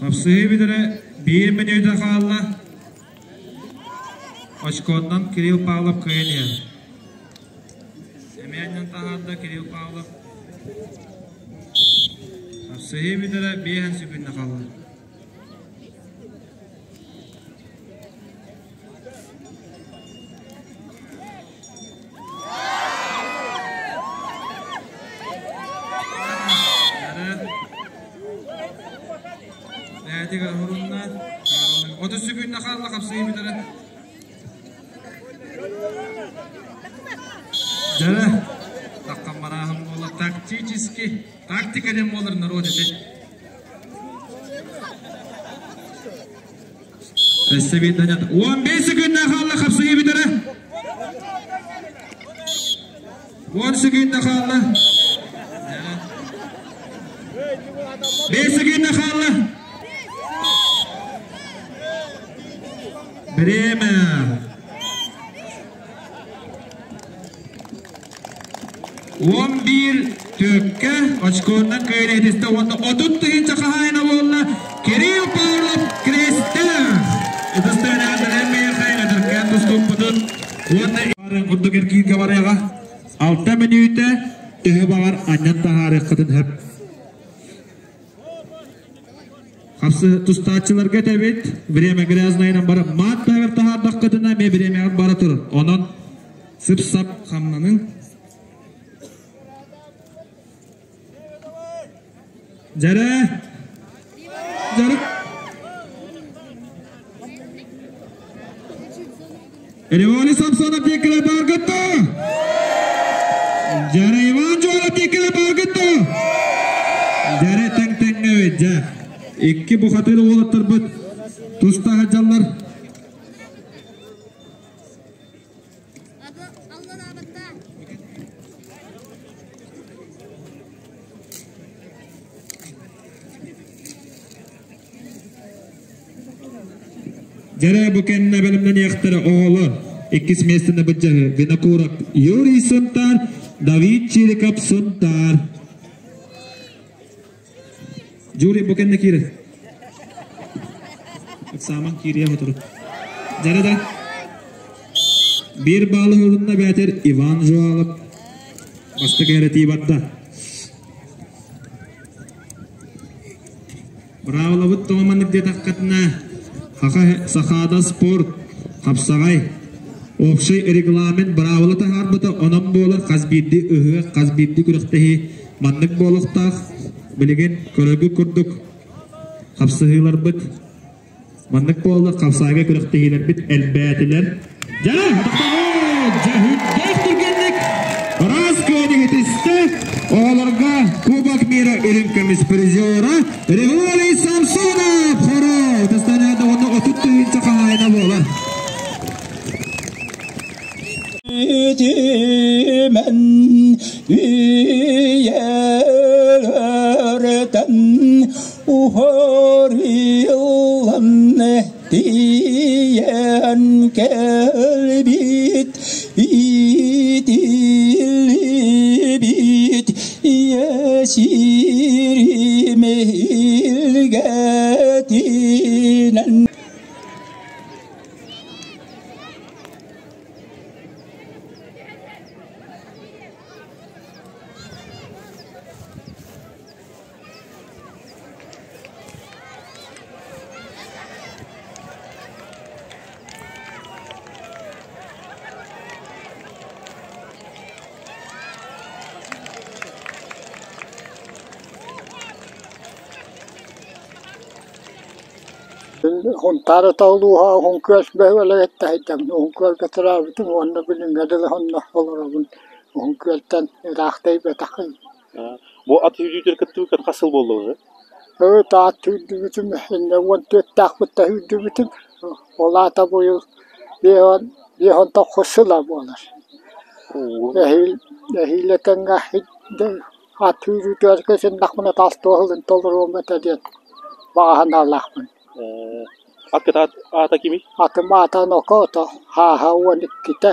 Хапсыһыы бүтэрэ биир мүнүүтэ хаалла. Очконнан Кирилл Павлов кыайан иһэр. Эмиэ таһаарда Кирилл Павлов. Хапсыһыы бүтэрэ биэһэн сүгүннэ хаалла. Бэйэтигэр уһурунна. 30 секунда хаалла хапсыһыы бүтэрэ. Дьэ, таххан барааһын буола тактически, тактика диэн буолар народ ити. Өссө биир данят. 15 секунда хаалла хапсыһыы бүтэрэ. 10 секунда хаалла. 5 секунда хаалла. Время. 11 төккө очконнан кыайан уонна 30 тыһыынча хаһаайына буолла Кирилл Павлов Крестин. Ытыстыынан миэхэ эдэркээн туступпутун уонна курдук эргииргэ барыаҕа. 6 мүнүүтэ төһө баҕар анньан таһаарыаххытын сөп. Хапсы тустааччыларга этэбит, время грязныйынан бара маат таһыгар таһаардаххытына эмиэ бириэмэҕит бара турар. Онон сып-сап хамнаныҥ. Дьэрэ! Дьарык! Револи Самсонов диэкилэ бааргытта! Дьэрэ Иван Жуалов диэкилэ бааргытта! Дьэрэ тэҥ-тэҥҥэ дьэ. Икки бухатыыр уолаттарбыт туста сылдьаллар. Дьэрэ бу кэннэ бэлэмнэниэхтэрэ оҕолор. Иккис миэстэни быдьаһы Винокуров Юрий Сунтаар, Давид Чириков Сунтаар. Юрий бу кэннэ киирэр. Ыксааман киириэ хотору. Дьэрэ да. Биир баалы уһунна бээтэр Иван Жуалов бастакы эрэтии барда. Быраабылабыт тоҕо маннык диэтэххитинэ, Сахаада спорт, хапсаҕай, общий регламент быраабыла таһаарбыта, онон буолар хас биирдии ыһыах, хас биирдии күрэхтэһии маннык буолуохтаах. Билигин көрөргүт курдук хапсыһыыларбыт маннык буолла, хапсаҕайга күрэхтэһиилэрбит элбээтилэр. Дьэ, дьэ, түргэнник Раз иһитистэ оҕолорго Кубок мира үрүҥ көмүс призера Григорий Самсонов хоро ытыстанаада уонна 30 тыһыынча хаһаайына буолар. Үтүмэн үйэлэртэн. Уһарыллан тиийэн кэлбит итиллибит ийэ сирим илгэтинэн. Хунтаар улууһа Уһун Күөл бөһүөлэгиттэн сылдьабын. Уһун Күөлгэ төрөөбүтүм уонна билиҥҥэ дылы онно олоробун. Уһун Күөлтэн ыраах тэйбэтэхпин. Бу ат сүүрдүүтүгэр кыттыбыккыт хас сыл буолла уже? Ат сүүрдүбүтүм иннэ 14-тээхпиттэн сүүрдүбүтүм. Ол аата быйыл 59 сыла буолар. Эһиил эһиил этэҥҥэ ат сүүрүүтүгэр кысыннахпына талтуо сылын толоруом этэ диэн баҕа санаалаахпын. Аккыт аата кимий? Атым аата Нокоото, хааһа 12-тэ,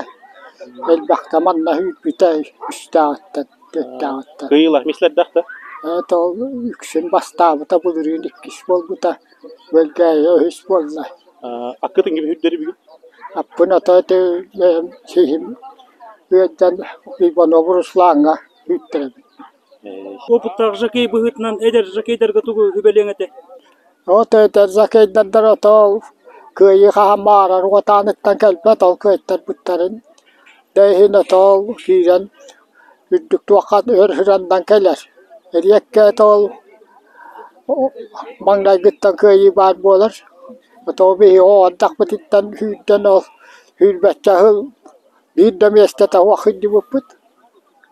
элбэхтэ манна сүүрбүтэ үстээҕиттэн, түөртээҕиттэн. Кыайыылаах миэстэлэрдээх да? Это ол үксүн бастаабыта былырыын иккис буолбута, Бөлгээйи үһүс буолла. Аккытын ким сүүрдэри бүгүн? Аппын ото ити бэйэм сиһим ыалдьан Иванов Руслаҥҥа сүүртэрэбин. Опыттаах жокей быһыытынан эдэр жокейдарга тугу сүбэлиэҥ этэ? От эдэр жокейдардар ото кыайыы хаһан баҕарар уотааныттан кэлбэт, ол кыайтарбыттарын да иһин ото ол киирэн үрдүк туохха өр сырандан кэлэр. Эриэккэ ото ол маҥнайгыттан кыайыы баар буолар. Ото биһиги оҕо ардахпытыттан сүүрдэн ол сүүрбэччэ сыл биир да миэстэтэ суох сылдьыбыппыт.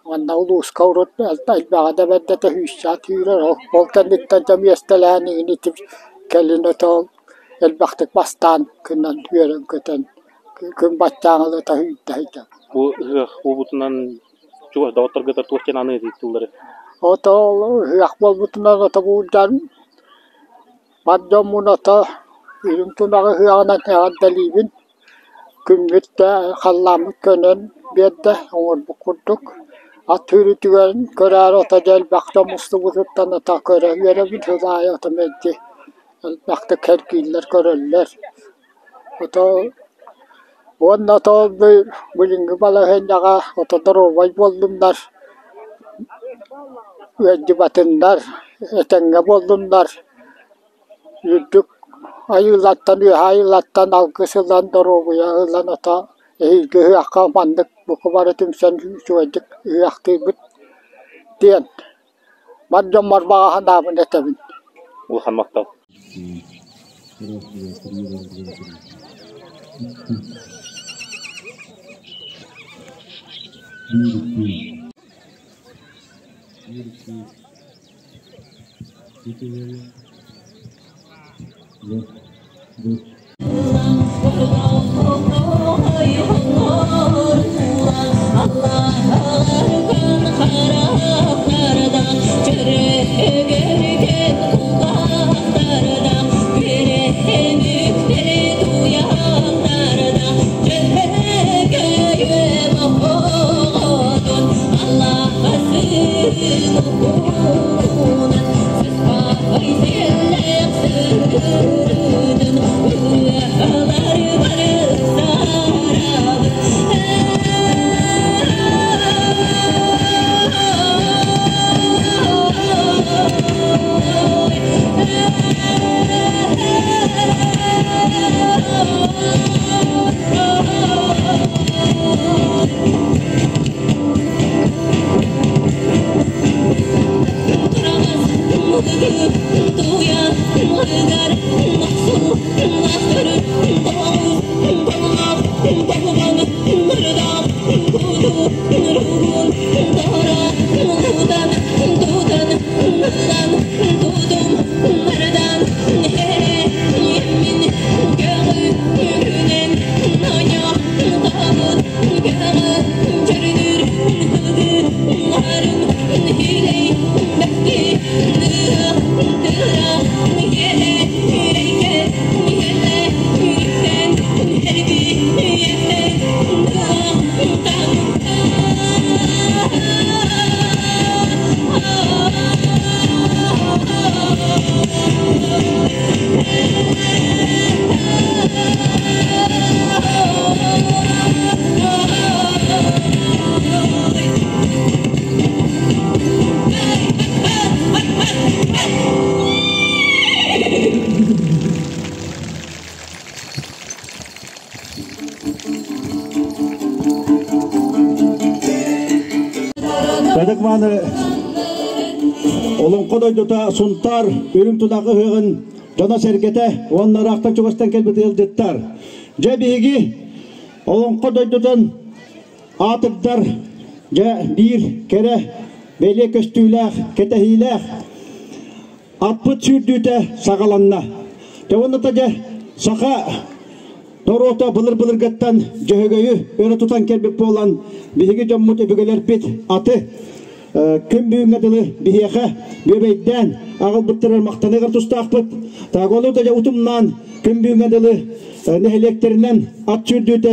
Уонна улууска урут элбэҕи да бэрдэтэ сүүсчээх киирэр, ол кэнниттэн дьэ миэстэлэһэн иһин ити кэлин ото элбэхтик бастаан гынан үөрэн-көтөн күн баччааҥҥа ылыта сүүрдэ сылдьабыт. Бу ыһыах буолбутунан чугас доҕотторгутугар туох диэн аныыр тыллары? Ото ол ыһыах буолбутунан ото буулдьан бар дьоммун ото үрүҥ тунаҕы ыһыаҕынан эҕэрдэлиибин. Күммүт да, халлааммыт көнөн биэрдэ, оҥорбут курдук. Ат сүүрүүтүгэр көрөөрү ото дьэ элбэх дьон мустубутуттан ото көрө үөрэбит, сыл аайы ото мэлдьи элбэхтик сэргииллэр, көрөллөр. Ото уонна ото билиҥҥи балаһыанньаҕа ото доруобай буоллуннар, ыалдьыбатыннар, этэҥҥэ буоллуннар. Үрдүк айыылартан, үөһээ айыылартан алгыс ылан, доруобуйа ылан ото эһиилги ыһыахха маннык бука бары түмсэн үчүгэйдик ыһыахтыыбыт диэн бар дьоммор баҕа санаабын этэбин. Улахан махтал. Үтүө-мааны Олоҥхо дойдута Сунтаар Үрүҥ Тунах ыһыаҕын дьоно-сэргэтэ уонна ыраахтан чугастан кэлбит ыалдьыттар. Дьэ биһиги Олоҥхо дойдутун аатырдар дьэ биир кэрэ бэлиэ көстүүлээх, кэтэһиилээх Аппыт сүүрдүүтэ саҕаланна. Дьэ уонна дьэ саха норуота былыр-былыргыттан Дьөһөгөйү өрө тутан кэлбит буолан, биһиги дьоммут өбүгэлэрбит аты күн бүгүҥҥэ дылы биһиэхэ бүөбэйдээн аҕалбыттарыгар махтаныгар тустаахпыт. Тагону да дьэ утумнаан күн бүгүҥҥэ дылы нэһилиэктэринэн ат сүүрдүүтэ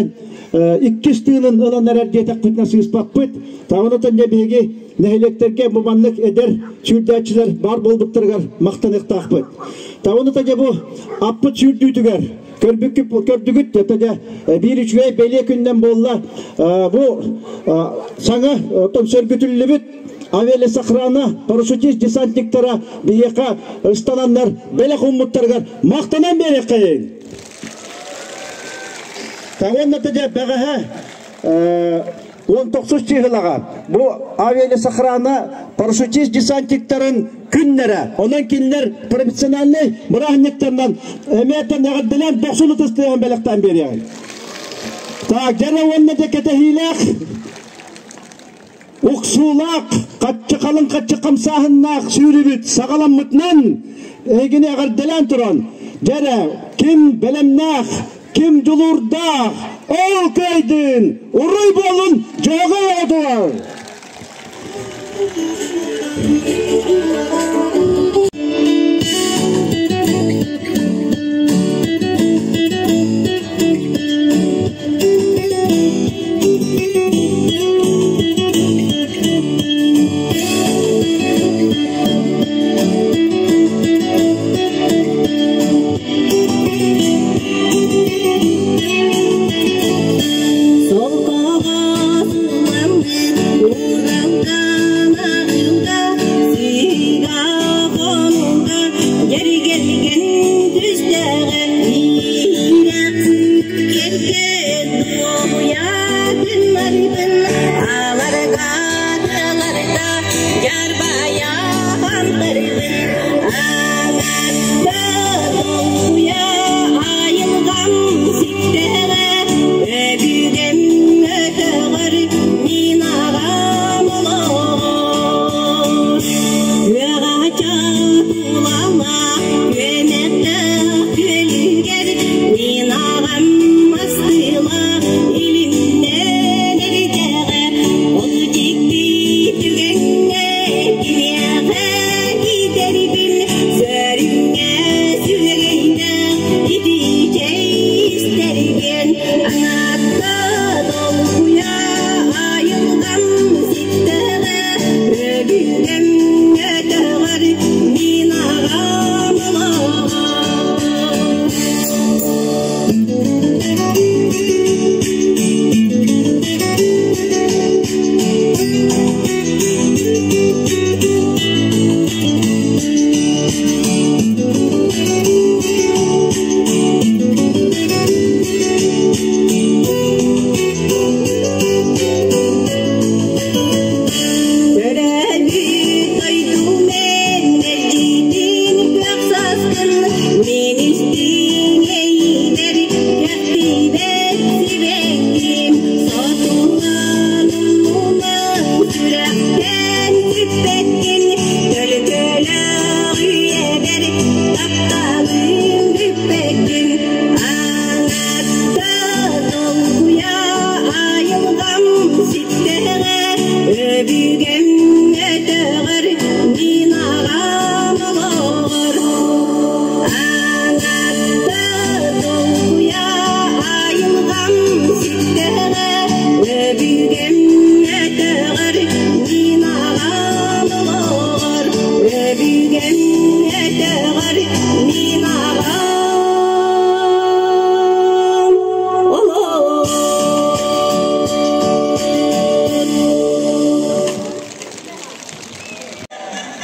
иккис тыынын ылан эрэр диэтэхпитинэ сыыспаппыт. Тагонутан дьэ биһиги Нэһилиэктэргэ бу маннык эдэр сүүрдээччилэр баар буолбуттарыгар махтаныахтаахпыт. Таҕыныта дьэ бу аппыт сүүрдүүтүгэр көрбүккүт көрдүгүт дьэ биир үчүгэй бэлиэ күннэн буолла. Бу саҥа оттон сөргүтүллүбүт авиалесохрана парашютист десантниктара биһиэхэ ыстананнар бэлэх ууммуттарыгар махтанан биэриэххэйиҥ. Таҕыныта дьэ бэҕэһээ 19 чыыһылаҕа бу авиалесохрана парашютист десантниктарын күннэрэ. Онон кинилэр профессиональнай бырааһынньыктарынан эмиэтэн эҕэрдэлээн дохсун ытыс тыаһын бэлэхтээн биэриэҕиҥ. Так, дьэ уонна дьэ кэтэһиилээх уксуулаах, хаччы халыҥ хаччы хамсааһыннаах сүүрүбүт саҕаламмытынан эһигини эҕэрдэлээн туран, дьэ ким бэлэмнээх Ким дьулуурдаах, ол кыайдын, уруй буолун дьоҕой оҕотугар!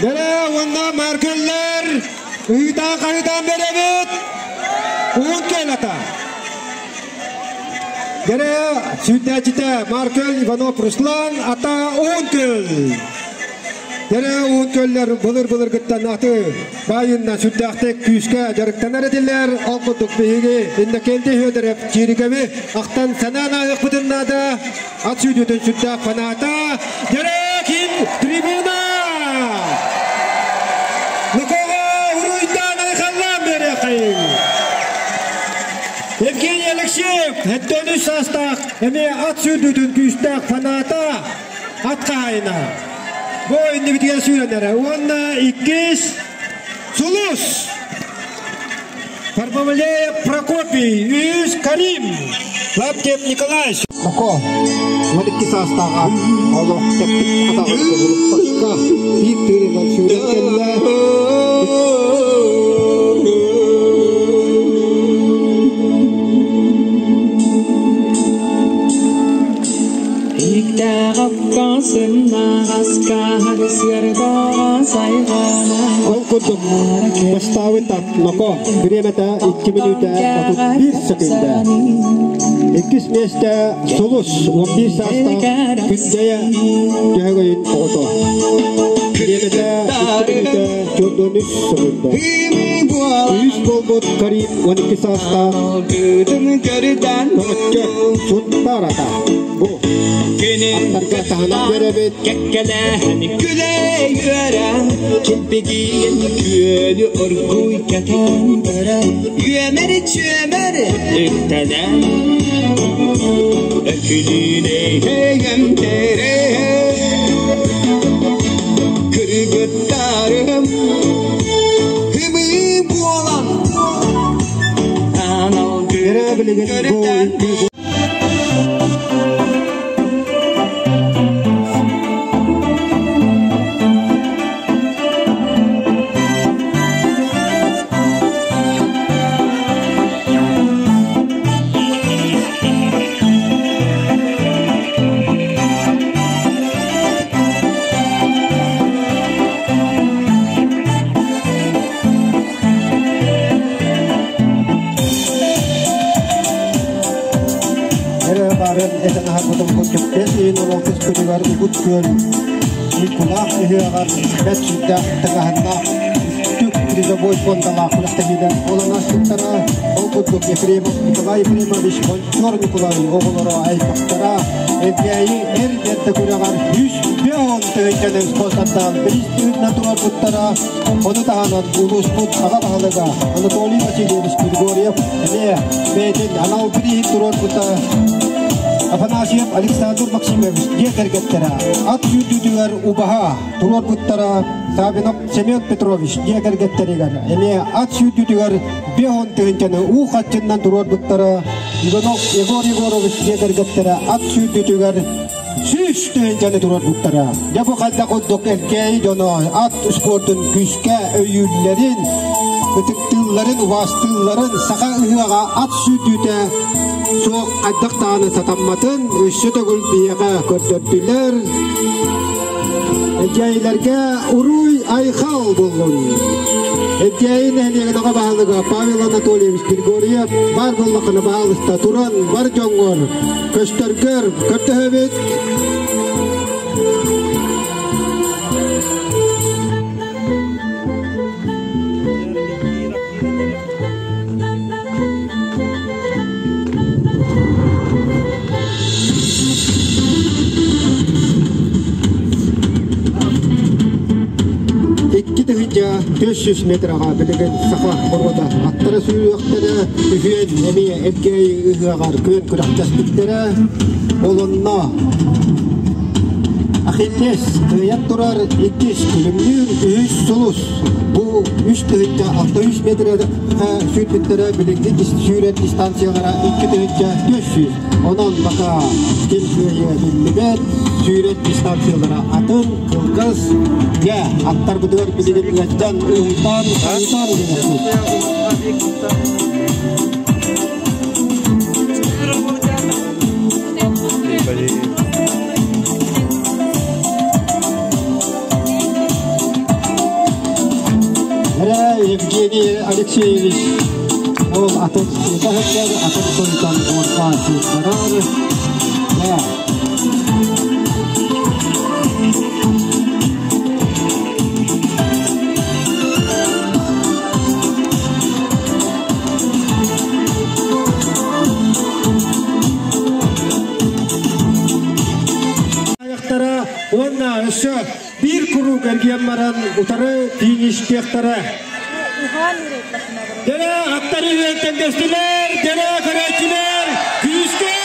Дэрэ уонна маркеллер ыытаан-хаһыытаан бэрэбит уун кэлата. Дэрэ сүүрдээччитэ Маркел Иванов Руслан ата уун көл. Дьэрэ уһун көллөр былыр-былыргыттан аты баайынна сүрдээхтик күүскэ дьарыктанар этилэр. Ол курдук биһиги Иннокентий Федоров Чирикови ахтан санаан ааһыахпытын наада. Ат сүүрдүүтүн сүрдээх фаната. Дьэрэ ким трибуна! Нукоҕа уруйдаан айхаллаан биэриэххэйиҥ! Евгений Алексеев, 73 саастаах, эмиэ ат сүүрдүүтүн күүстээх фаната, ат хаһаайына. Бу иннибитигэр сүүрэнэрэ. Уонна иккис Сулус! Парбамалеев Прокопий, үс Карим, Лаптев Николай. Око, 12 саастааҕа олох тэппит атаҕын кубулуппакка биир тыынынан сүүрэн кэллэ. Ол курдук бастаабыт Ноко бириэмэтэ 2 мүнүүтэ 31 секунда. Иккис миэстэ Сулус 11 саастаах Күндэйэ Дьөһөгөйүн оҕото. Бириэмэтэ 2 мүнүүтэ 43 секунда. Үс буолбут Карим 12 саастаах Тоҕоччо Сунтаар ата. Бу аттарга таһынан биэрэбит. Кэккэлэһэн күлэ үөрэ килбигийэн күөлү оргууй кэтэн үөмэр чүөмэр үктэнэн өкүлүүнэйгэм тэрэ кыргыттарым ымыы буолан Эрэ билигин бу Эрэ баарын этэн аһарбытым курдук бэс ыйын 16 күнүгэр Угут Күөл Ньукулаах ыһыаҕар бэрт сүрдээх тыҥаһыннаах үрдүк призовой фондалаах күрэхтэһиилэр буолан ааспыттара. Ол курдук Ефремов Николай Ефремович Бончор Ньукулай оҕолоро аймахтара Элгээйи эр бэрдэ күрэҕэр 150 тыһыынчаны спонсордаан бириис быһыытынан туруорбуттара. Ону таһынан улууспут аҕа баһылыга Анатолий Васильевич Григорьев эмиэ бэйэтин анал бирииһин туруорбута. Афанасьев Александр Максимович дьиэ кэргэттэрэ ат сүүрдүүтүгэр убаһа туруорбуттара. Савинов Семен Петрович дьиэ кэргэттэригэр эмиэ ат сүүрдүүтүгэр 50 тыһыынчаны уу хаччыннан туруорбуттара. Иванов Егор Егорович дьиэ кэргэттэрэ ат сүүрдүүтүгэр 100 тыһыынчаны туруорбуттара. Дьэ бу хайдах курдук Элгээйи дьоно ат спордун күүскэ өйүүллэрин, ытыктыылларын, убаастыылларын саха ыһыаҕа ат сүүрдүүтэ суох хайдах даҕаны сатамматын өссө төгүл биһиэхэ көрдөрдүлэр. Элгээйилэргэ уруй айхал буоллун! Элгээйи нэһилиэгин аҕа баһылыга Павел Анатольевич Григорьев баар буоллаххына баһаалыста туран бар дьоҥҥор көстөргөр көрдөһөбүт. 2 400 метраҕа билигин саха боруода аттара сүүрүөхтэрэ, үһүөн эмиэ Элгээйи ыһыаҕар күөн күрэхтэспиттэрэ. Ол онно Ахиллес кыайан турар, иккис Күлүмнүүр, үһүс Сулус. Бу 3600 метр сүүрбүттэрэ, билиҥҥи сүүрэр дистанциялара 2400. Онон бака ким кыайыа биллибэт, сүүрэр дистанциялара атын, кылгас. Дьэ, аттарбытыгар билигин ыаттан, ыһыйтаан, хаһыытаан биэриэхпит. Эрэ Евгений Алексеевич ол атын сыта атын тылтан уорҕа сыттарар. Дьэ. Уонна өссө биир куруук эргийэн баран утары фиништиэхтэрэ. Дэрэ аттар үһүөн тэҥнэстилэр, дэрэ көрөөччүлэр күүскэ!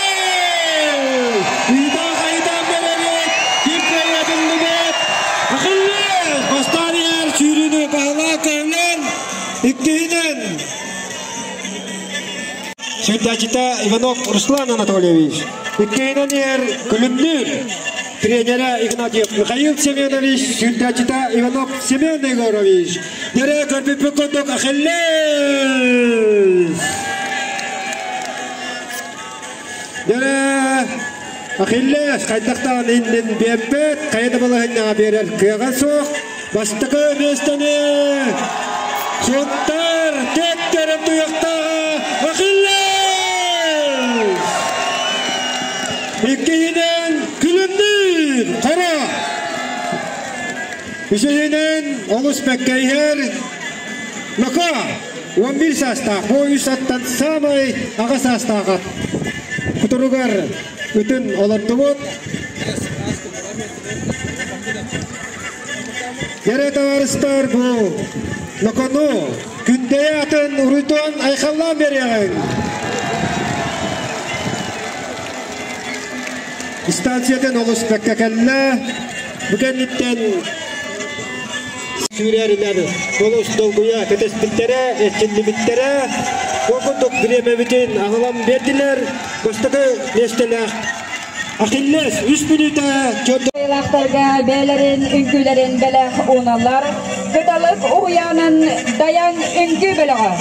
Ыйытаан-хайытаан бэрэрит, ким кыайа биллибэт. Ахиллес бастаан иһэр сүүрүүнү баһылаан көһүлэн, иккиһинэн Сүрдээччитэ Иванов Руслан Анатольевич. Иккиһинэн иһэр Күлүмнүүр тренерэ Игнатьев Михаил Семенович, сүрдээччитэ Иванов Семен Егорович. Дэрэ көрбүппүт курдук Ахиллес! Дэрэ Ахиллес хайдахтаан иннин биэрбэт, хайа да балаһынньаҕа биэрэр кыаҕа суох. Бастакы миэстэни Сунтаар төттөрү туйахтааҕа Ахиллес! Иккиһинэн Күлүмнүүр Хоро! Үсүһүнэн олус бэккэ иһэр Локо 11 саастаах, бу үс аттан саамай аҕа саастаах ат. Кутуругар ытын олордубут. Кэрэ табаарыстар бу Локону Күндэйэ атын уруйдуон айхаллаан биэриэҕиҥ. Станциятын олус бэккэ кэллэ. Бу кэнниттэн сүүрэринэн олус долгуйа кэтэспиттэрэ, эрчиллибиттэрэ. Ол курдук бириэмэбитин аҕалан биэрдилэр. Бастакы миэстэлээх Ахиллес үс мүнүүтэ Кыайыылаахтарга бэйэлэрин үҥкүүлэрин бэлэх ууналлар. Кыталык уһуйаанын Дайан үҥкүү бөлөҕө.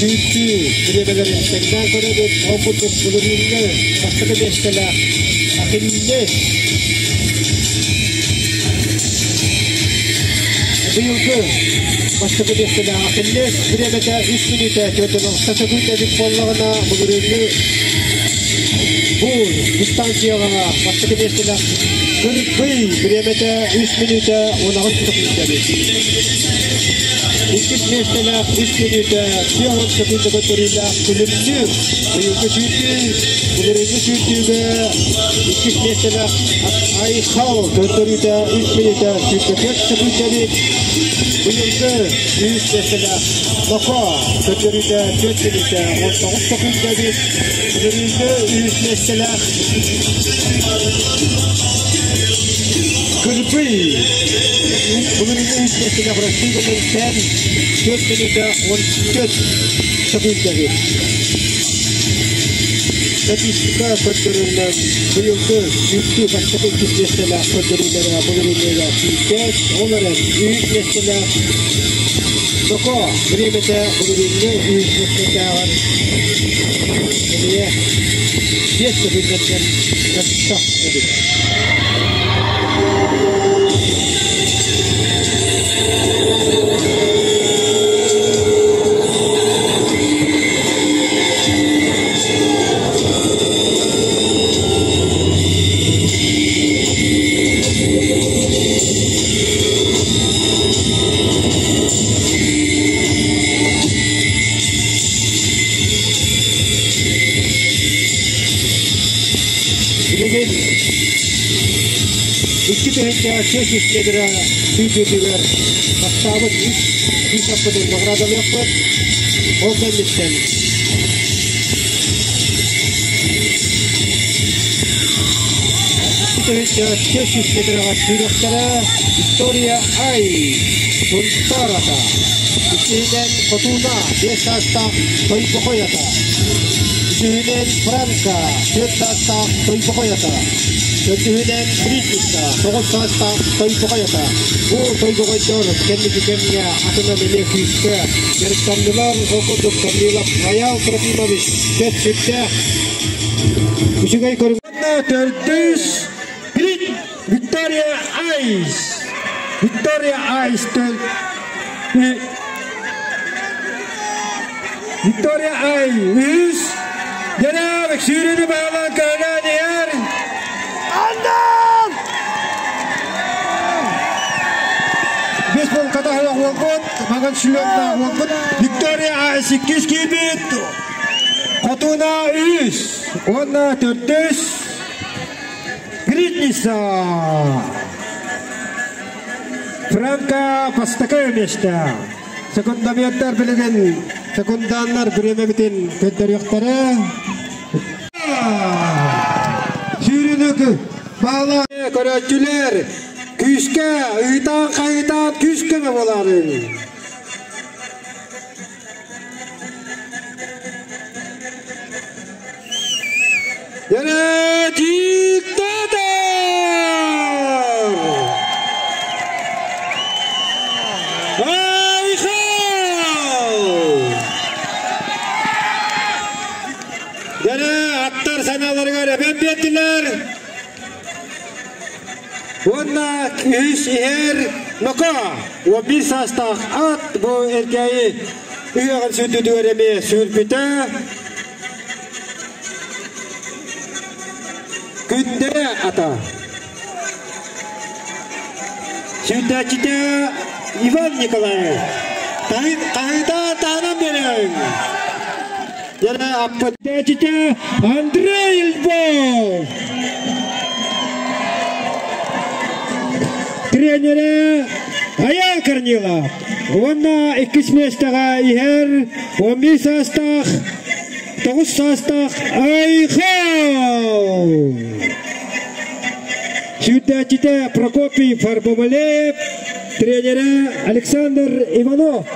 Сүүртүү бириэмэлэрин тэҥнээн көрөбүт. Ол курдук былырыыҥҥы бастакы миэстэлээх Ахиллес быйылгы бастакы миэстэлээх Ахиллес бириэмэтэ үс мүнүүтэ 46 секунд эбит буоллаҕына, былырыыҥҥы бу дистанцияҕа бастакы миэстэлээх Кырбый бириэмэтэ үс мүнүүтэ 18 секунд эбит. Иккис миэстэлээх үс мүнүүтэ 40 секунда көрдөрүүлээх Күлүмнүүр быйылгы сүүрдүү, былырыыҥҥы сүүрдүүгэ иккис миэстэлээх Айхал көрдөрүүтэ үс мүнүүтэ 24 секунда эбит. Быйылгы үс миэстэлээх Локо көрдөрүүтэ 4 мүнүүтэ 19 секунда эбит. Былырыыҥҥы үс миэстэлээх Кырбый былырыыҥҥы үс миэстэлээх Россия Мөлтөөн 4 мүнүүтэ 14 секунда эбит. Статистика көрдөрөрүнэн быйылгы сүүрдүү бастакы иккис миэстэлээх көрдөрүүлэрэ былырыыҥҥыга сүүрбэс, ол эрэн үһүс миэстэлээх Токо бириэмэтэ былырыыҥҥы үһүс миэстэтээҕэр эмиэ 5 секунданан мөлтөх эбит. Билигин 2500 метрэ сүүрдүүтүгэр бастаабыт үс үс аппытын наҕараадалыахпыт. Ол кэнниттэн 1400 метрға сүйректері Виктория Ай Сунтарата. Иккиһинэн Хотуна 5 саастаах Тойбохой ата. Үсүһүнэн Франка 4 саастаах Тойбохой ата. Төрдүһүнэн Бритница 9 саастаах Тойбохой ата. Бу Тойбохойдор кэнники кэмҥэ атынан эмиэ күүскэ дьарыктаннылар. Ол курдук Корнилов Аял Трофимович бэрт сүрдээх үчүгэй көрүҥ. Төрдүс Виктория Айс. Виктория Айс Виктория Ай үс Динамик сүүрүүнү баҕалаан көһүлээн иһэр. Андан! Бес полката уолбут, маҥан сүлүөктээх уолбут. Виктория Айс иккис киирбит. Хотуна үс уонна төрдүс Гритница. Франка бастакы миэстэ. Секундометтар билигин секунданнар бириэмэбитин көрдөрүөхтэрэ. Сүүрүнүк баала көрөөччүлэр күүскэ ыытаан хайытаан күүскэ буоларын. Яна диктатор! Айхал! Яна аттар санааларыгар эбэн биэрдилэр. Уонна үс иһэр Ноко 11 саастаах ат бу Эркээйи ыһыаҕын сүүрдүүтүгэр эмиэ сүүрбүтэ. Күндэ ата. Сүүрдээччитэ Иван Николаев. Хаһыытаан таһынан биэрэҥ. Дьэ аппыт Андрей Львов. Тренерэ Аян Корнилов. Уонна иккис миэстэҕэ иһэр 11 саастаах 9 саастаах Айхал. Сүүрдээччитэ Прокопий Фарбомалеев, тренерэ Александр Иванов.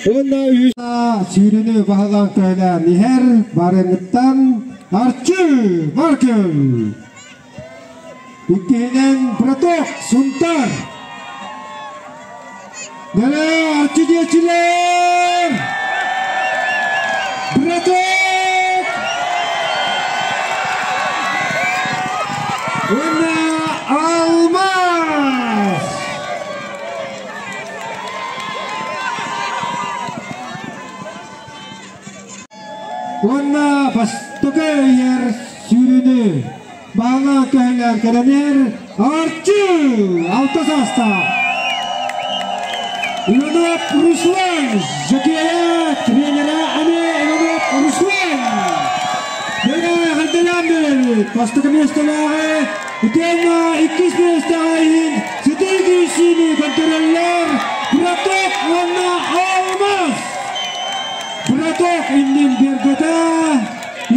Уонна үс сүүрүнү баһылаан көһүлээн иһэр барыҥыттан Арчы Маркел. Иккиһинэн Браток Сунтар. Нэлэ Арчы диэчилэр! Браток! Уонна Алмаз! Уонна бастакы иһэр сүүрүүнү баалаан көһүлээн кэлэнэр Арчы алта саастаах Иванов Руслан Жакея тренера эмиэ Иванов Руслан Бэрэ эҕэрдэлээн биэрэбит бастакы миэстэлээҕи итиэннэ иккис миэстэҕэ иһин сытыы киирсиини көрдөрөллөр Браток уонна Алмаз Браток иннин биэрбэтэ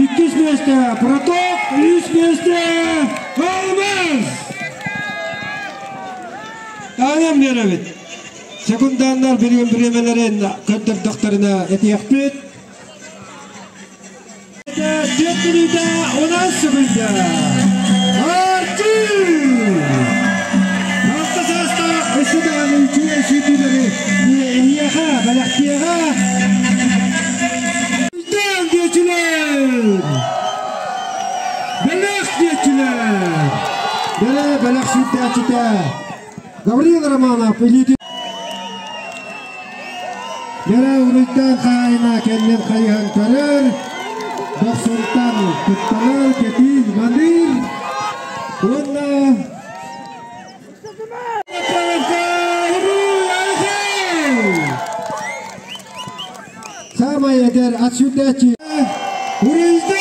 иккис миэстэ Браток үс миэстэ Алмаз Таанан биэрэбит секунданнар билигин бириэмэлэрин көрдөрдөхтөрүнэ этиэхпит Түөрт мүнүүтэ 10 секунда. Артур! Алта саастаах өссө даҕаны үчүгэй сүүрдүүлэри эһиэхэ бэлэхтиэҕэ. Үрдээн диэччилэр! Бэлэх диэччилэр! Бэлэ бэлэх сүүрдээччитэ Гаврил Романов илиитин Дьэрэ уруйдаан хаайына кэннин хайыһан көрөр, Дохсунтан куттанар, кэтиир, маныыр уонна Саамай эдэр ат сүүрдээччи Уруйдаан!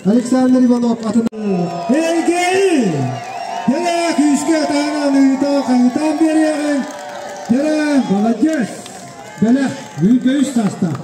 Александр Иванов атын Эйгэйи! Дьэрэ күүскэ таанан ыытаа хаһыытаан биэриэҕиҥ. Дьэрэ молодец! Бэлэх, үүргэ үс саастаах.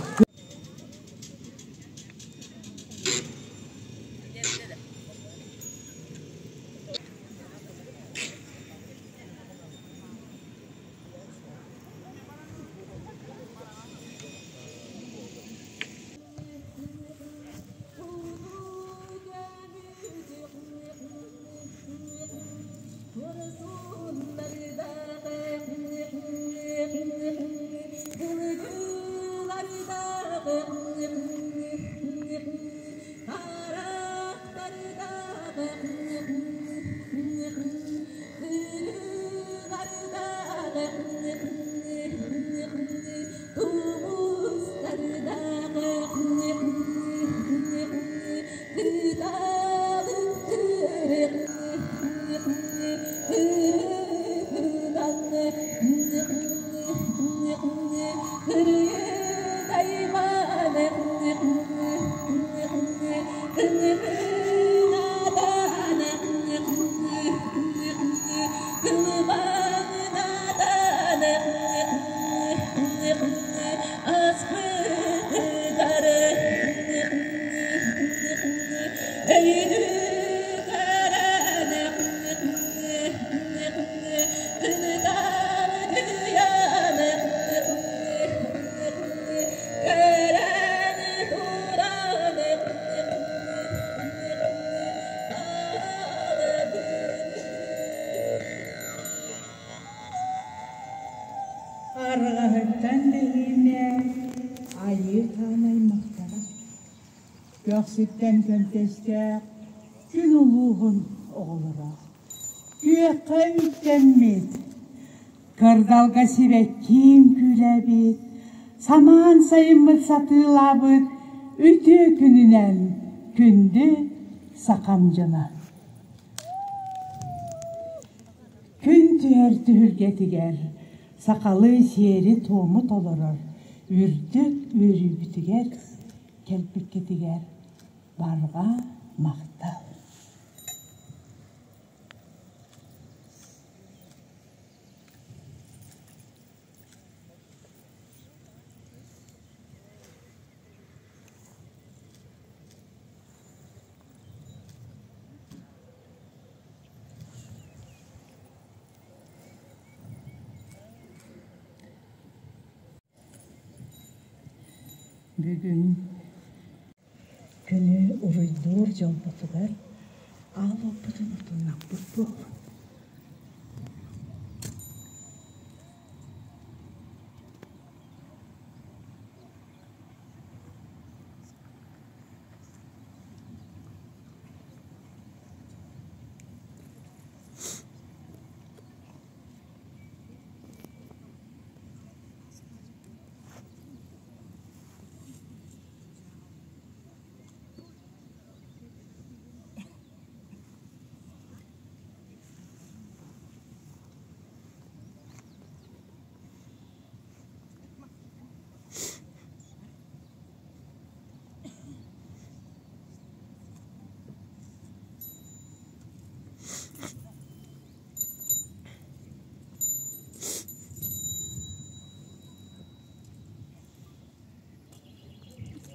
Күөх сиртэн көнтөстөөх күн улууһун оҕолоро. Күөххэ үктэммит, кырдалга сибэккиин күүлээбит, самаан сайыммыт сатыылаабыт үтүө күнүнэн күндү сахам дьоно. Күн түһэр түһүлгэтигэр сахалыы сиэри-туому толорор үрдүк үөрүүбүтүгэр кэлбиккитигэр барҕа махтал. Бүгүн күнү уруйдуур дьолбутугар аал уоппутун отуннахпыт буоллун.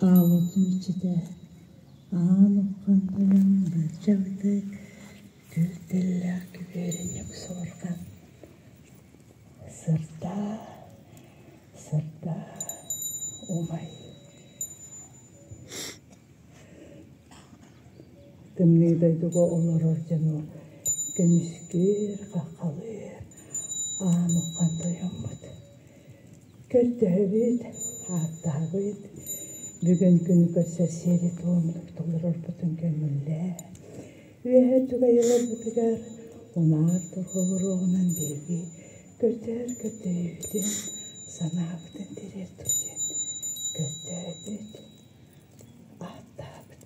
Аалытын иччитэ аан уххан тойон быычабытык күл-тэллээх күбүөрүнньүк суорҕан сырдаа, сырдаа, умай. Тымныы дойдуга олорор дьону көмүскүүр, хаххалыыр аан уххан тойоммут. Көрдөһөбүт, ааттаһабыт, бүгүн күнү көрсөр сиэри-туому толорорбутун көҥүллээ. Үөһэ түгэйэлэрбитигэр унаар торҕолоруоҕунан биһиги көрдөһөр көрдөһүүбүтүн, санаабытын тириэрдик диэн көрдөөбүт, ааттаабыт.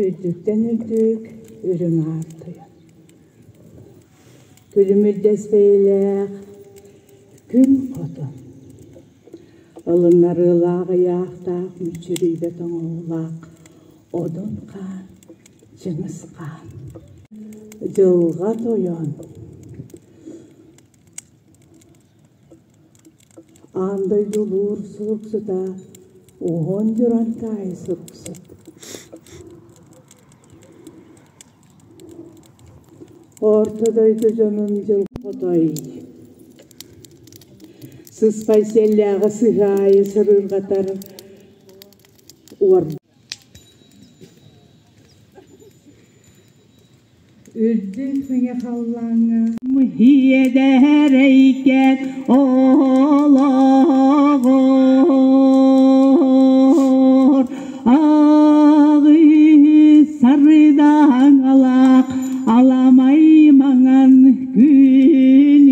Үрдүктэн үрдүк үрүҥ аар тойон. Күлүмүрдэс бэйэлээх күн хотун. Ылыннарыылаах ыйаахтаах мүччүрүйбэт оҥоһуулаах Одун хаан, Чыҥыс хаан. Дьылҕа тойон. Аан дойду улуур суруксута уһун Дьурантаайы суруксут. Орто дойду дьонун дьыл хотой. Сыспай сиэллээҕи сыһаайы сырыырҕатар уор Үрдүк мэҥэ халлааҥҥа Иэдэрэйкэн олоҕор аҕыы сардаҥалаах аламай маҥан күнүм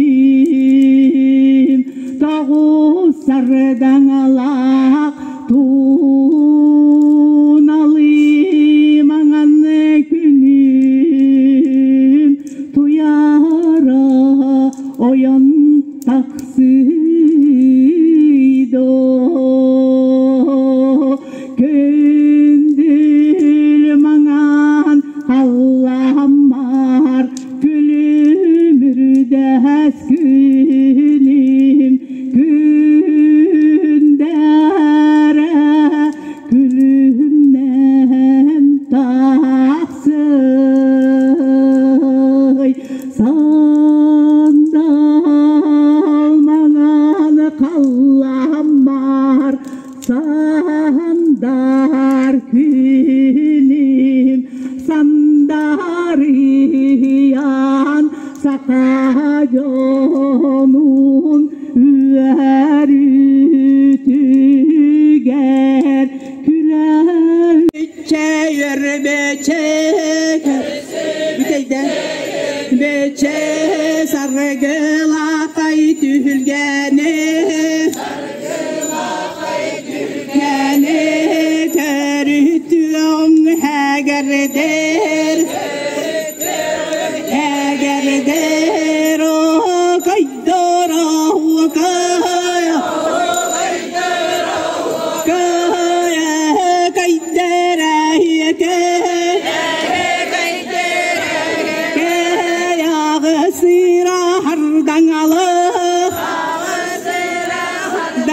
тоҕус сардаҥалаах Туналыы маҥан күнүм туйаара ойон тахсыйдо Күндүл маҥан халламмар күлүмүрдэс күнүм күндэ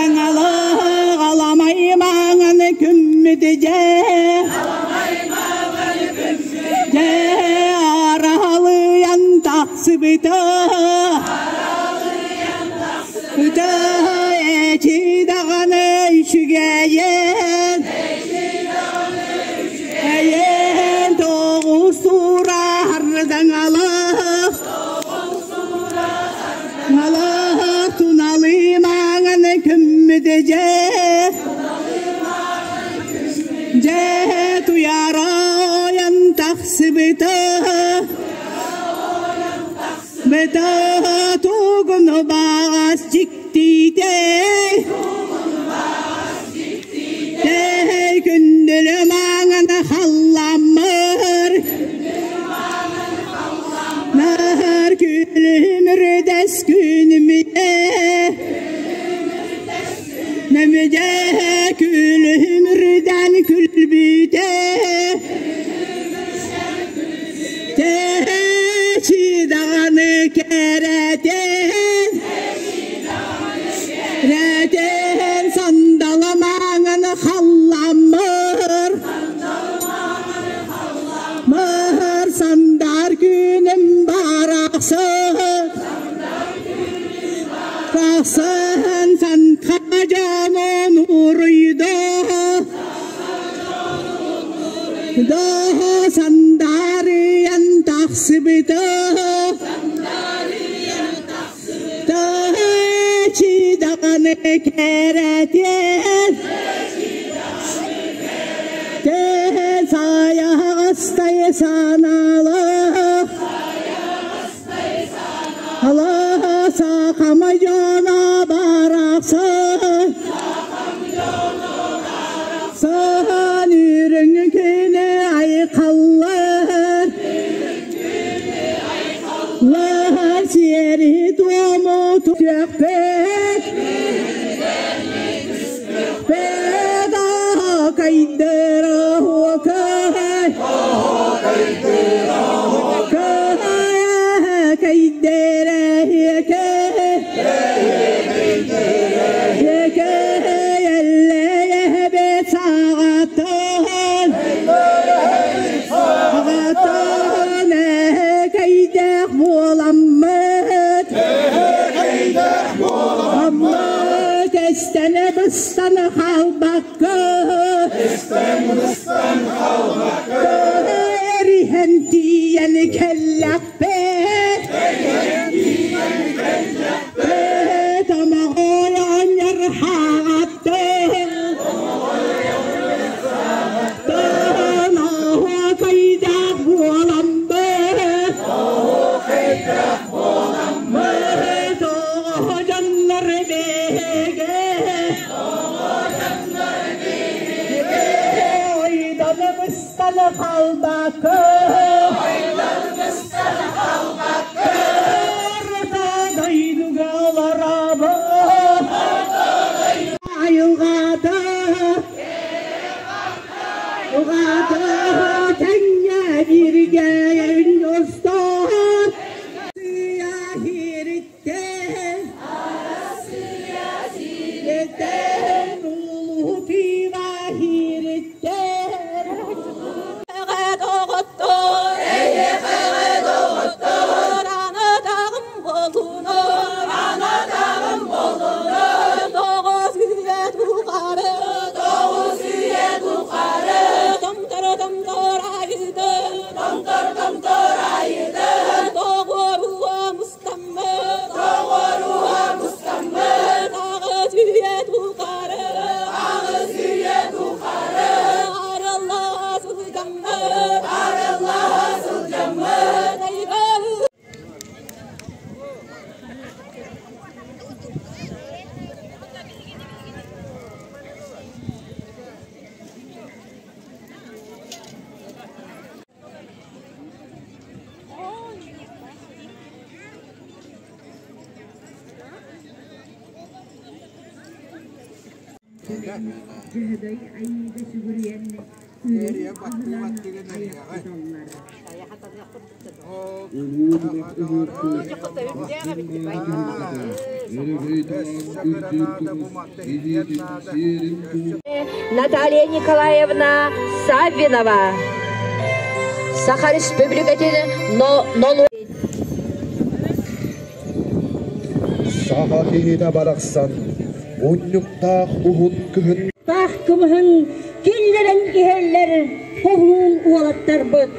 Ардаҥалах аламай маҥан күммүт дьэ Дьэ аралыйан тахсыбыта Ыта эчи даҕаны үчүгэйин Эйэн тоҕус суура ардаҥалах Малах туналы маҥан күммүт дьэ Дьэ туйарайан тахсыбыта Быта тугун баҕас дьиктитэ Тэй күндүлү маҥан халламмыр Нар күлүмүрдэс күнүмүдэ Нөмүдэ күлүмүрдэн күлбүтэ Тэчи даҕаны кэрэтин Рэтин сандала маҥан халламмыр Мыр сандар күнүм барахсан Рахсан санха дьонун уруйда Да сандарыйан тахсыбыта Тэчи даҕаны кэрэтиэн Тэһэн сайаҕастай санаалаах Алаһа сахама дьоно барахсан Сахан үрүҥ күнү айхаллар Лаһар сиэри туому түөхпэт Буоламмыт Тэстэн быстан хаалбакка Эриһэн тиийэн кэллэхпит Томоҕой оҕонньор хаҕаттын Оһуокайдаах буоламмыт Тоҕо дьоннор биһиги Ойдон быстан халбакка Орто дойдуга олоробут Айылҕата Уҕата тэҥҥэ бииргэ остон Сыа ириттэн Ириттэн улуу тыыва ириттэн Дьөһөгөй айыыга сүгүрүйэн үрүҥ аһынан айах туталлар. Наталья Николаевна Саввинова. Саха Республикатын нолу Саха киһитэ барахсан унньуктаах уһун кыһын Таах кымыһын киллэрэн иһэллэр хоһуун уолаттарбыт.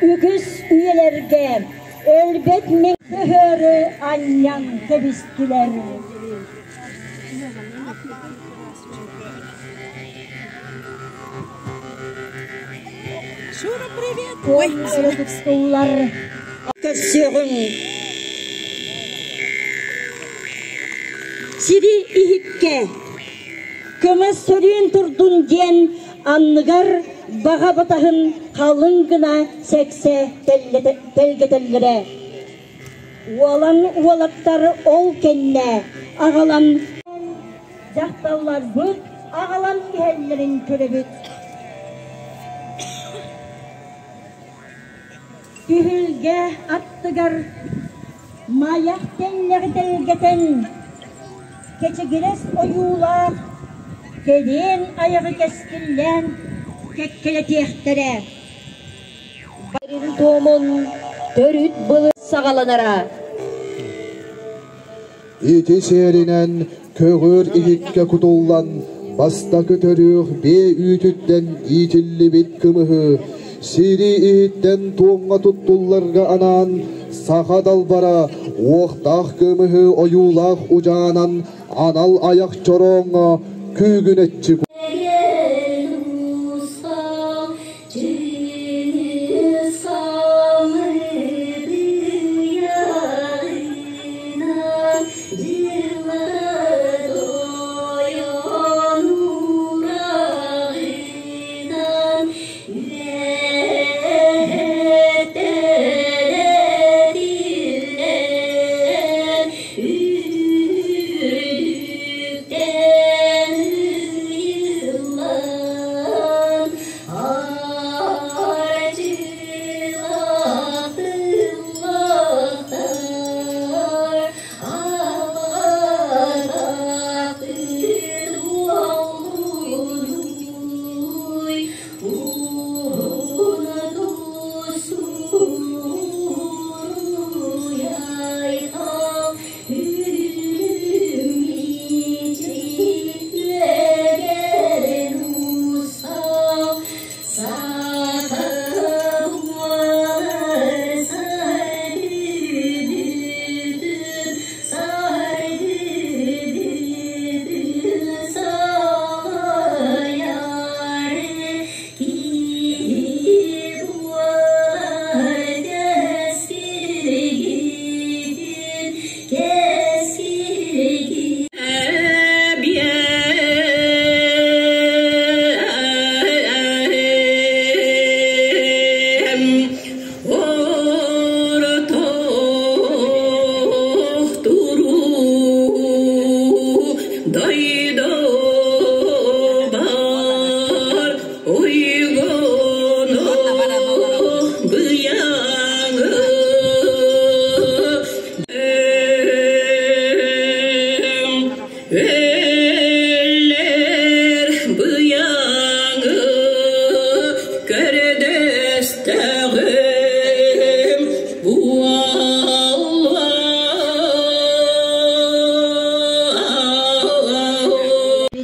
Үгүс үйэлэргэ өлбөт мэҥ көһөрү анньан кэбистилэр. Шура, привет! Ой, туттуллар. Көрсүөҕүҥ. Сири иһиккэ көмө сөрүүн турдун диэн анныгар баҕа батаһын халыҥ гына сэксэ тэлгэтэллэрэ. Уолан уолаттар ол кэннэ аҕалан дьахталларбыт аҕалан иһэллэрин көрөбүт. Түһүлгэ аттыгар Майах тэллэҕи тэлгэтэн, кэчигирэс ойуулаах кэриэн айаҕы кэскиллээн кэккэлэтиэхтэрэ. Барин туомун төрүт былыр саҕаланара. Ити сиэринэн көҕүөр иһиккэ кутуллан, бастакы төрүөх биэ үүтүттэн иитиллибит кымыһы сири иһиттэн туомҥа туттулларга анаан саха далбара уохтаах кымыһы ойуулаах удьаанан анал айах чорооҥҥо күүгүнэччи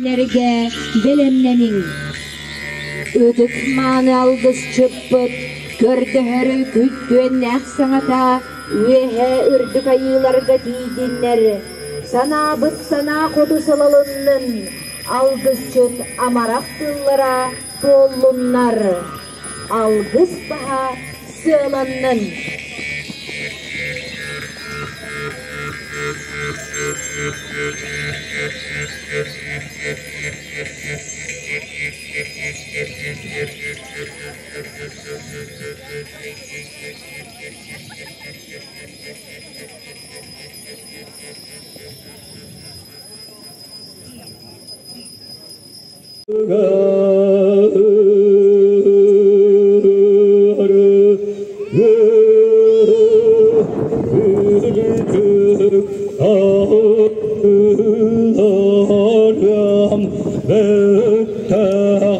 Кинилэргэ бэлэмнэниҥ. Ытык мааны алгысчыппыт көрдөһөр күттүөннээх саҥата үөһэ үрдүк айыыларга тиийдиннэр, санаабыт санаа хоту салалыннын, алгысчыт амарах тыллара туоллуннар, алгыс баһа сыаланнын. Айыыларым бөттөх.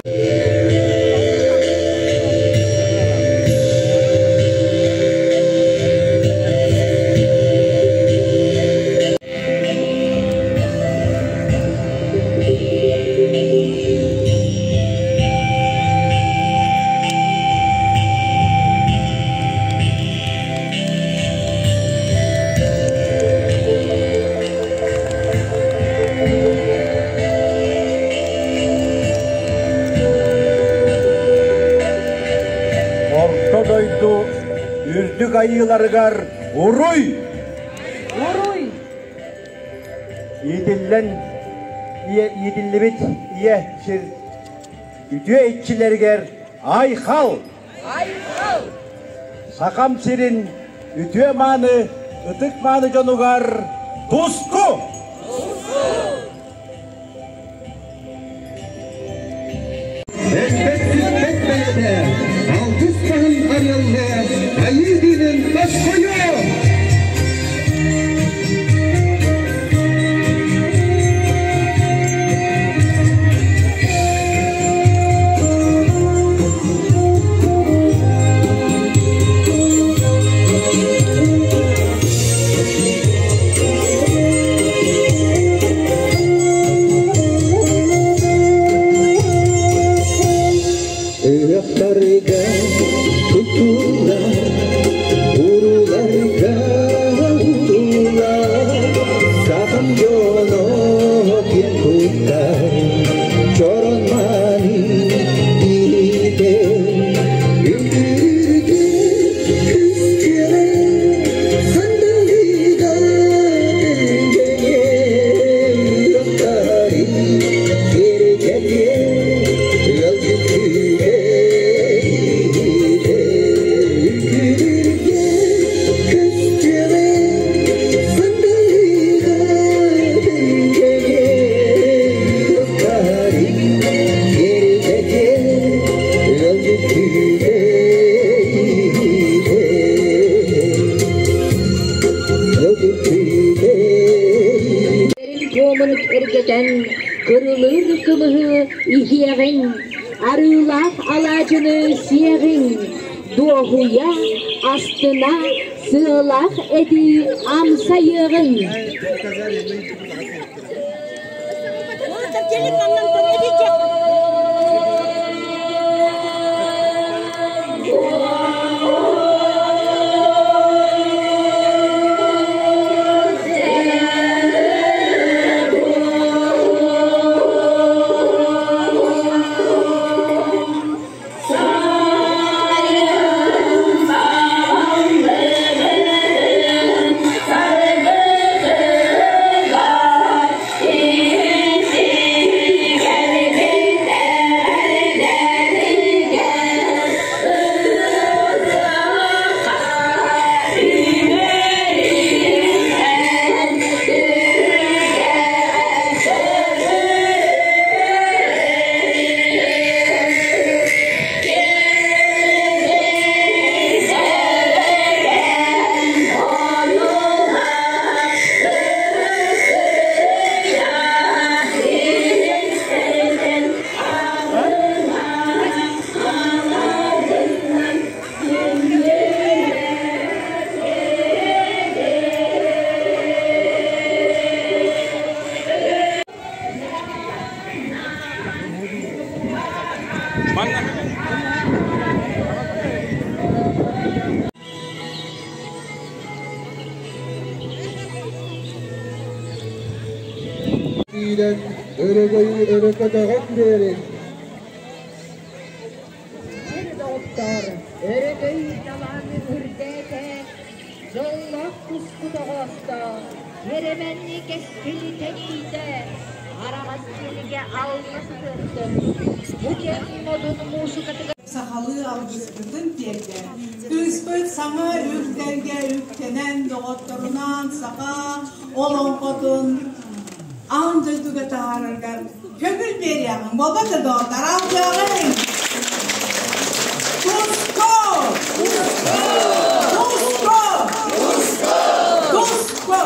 Орто дойду үрдүк айыыларыгар уруй! Уруй! Иитиллэн иитиллибит ийэ сир үтүө иччилэригэр айхал! Айхал! Сахам сирин үтүө мааны, ытык мааны дьонугар туску! Туску! Элбэт түспэт бэйэтэ, алгыс маһын арыалла, айыы диинин тосхойуо! Ыһыахтарга тутуллар, урууларга уруулар, сахам дьоно киэн туттар, чорон мааны иитэр, үҥкүүргэ күскүрэ сандалыга тэҥҥэ ыһыахтары киэргэтиэ, ыалдьыт үҥкүүргэ көстүөҕэ сандалыга тэҥҥэ ыһыахтары киэргэтиэ, ыалдьыт Туомун кэргэтэн, кырылыыр кымыһы иһиэҕиҥ, арыылаах алаадьыны сиэҕиҥ, дуоһуйа, астына, сыалаах этии амсайыаҕыҥ. Киирэн өрөгөйү өрө көтөҕөн биэриҥ. Эр доҕоттоор, өрөгөй далааны үрдээтэ, дьоллоох туску тоҕоосто, Дьэрэмэнни кэскили тэнийдэ, араҕас силигэ алла сытыартын, бу кэм модун муусукатыгар Сахалыы алгыспытын тиэрдэн, кыыспыт саҥа үрдэлгэ үктэнэн, доҕотторунаан саха олоҥхотун аан дойдуга таһаараргар көҥүл биэриэҕиҥ. Буолбат да доҕоттор, алгыаҕыҥ! Туску! Туску! Туску!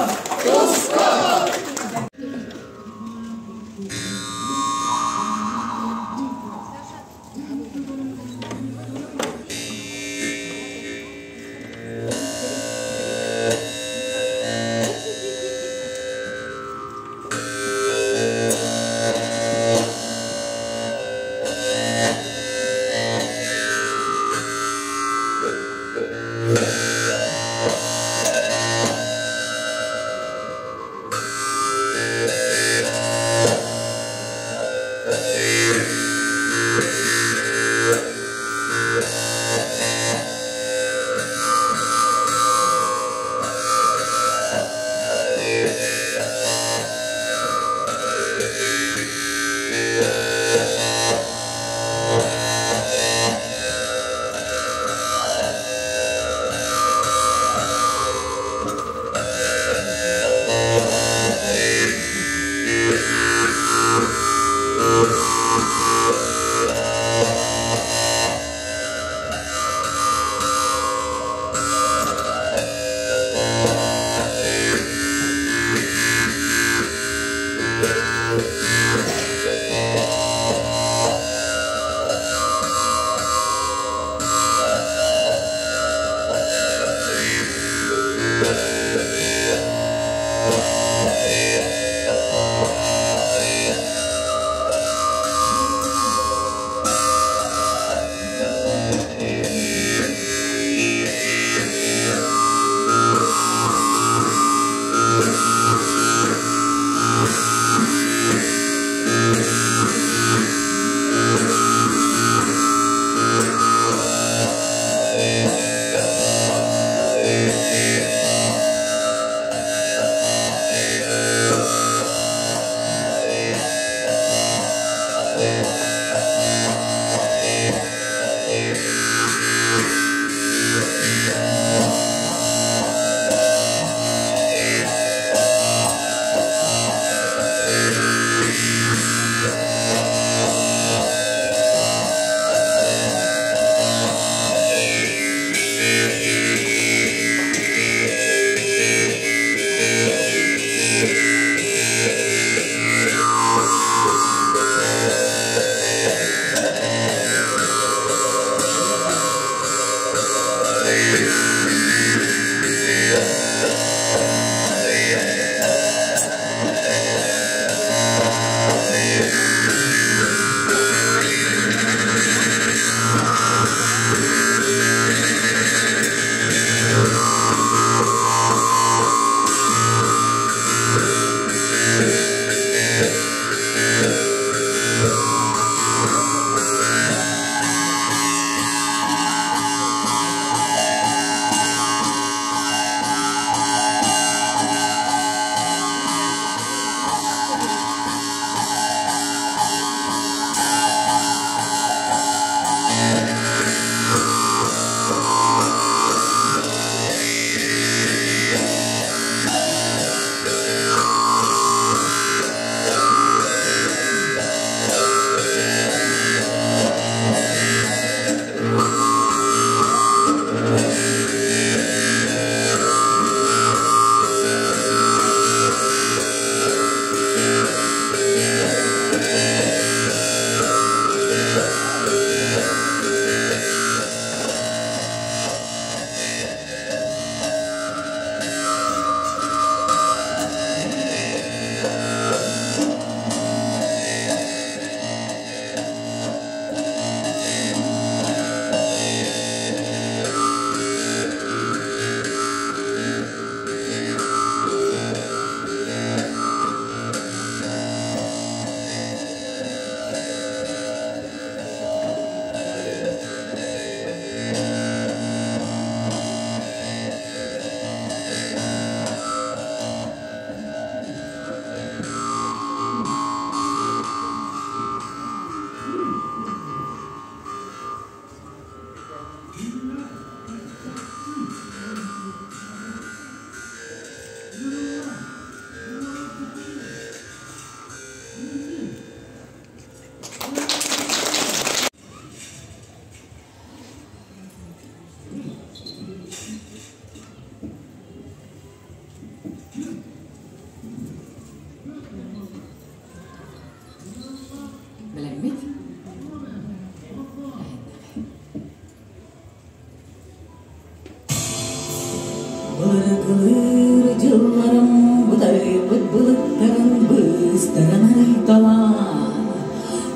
дьылларым бытарыйбыт былыттарын быыстарын арыйталаан,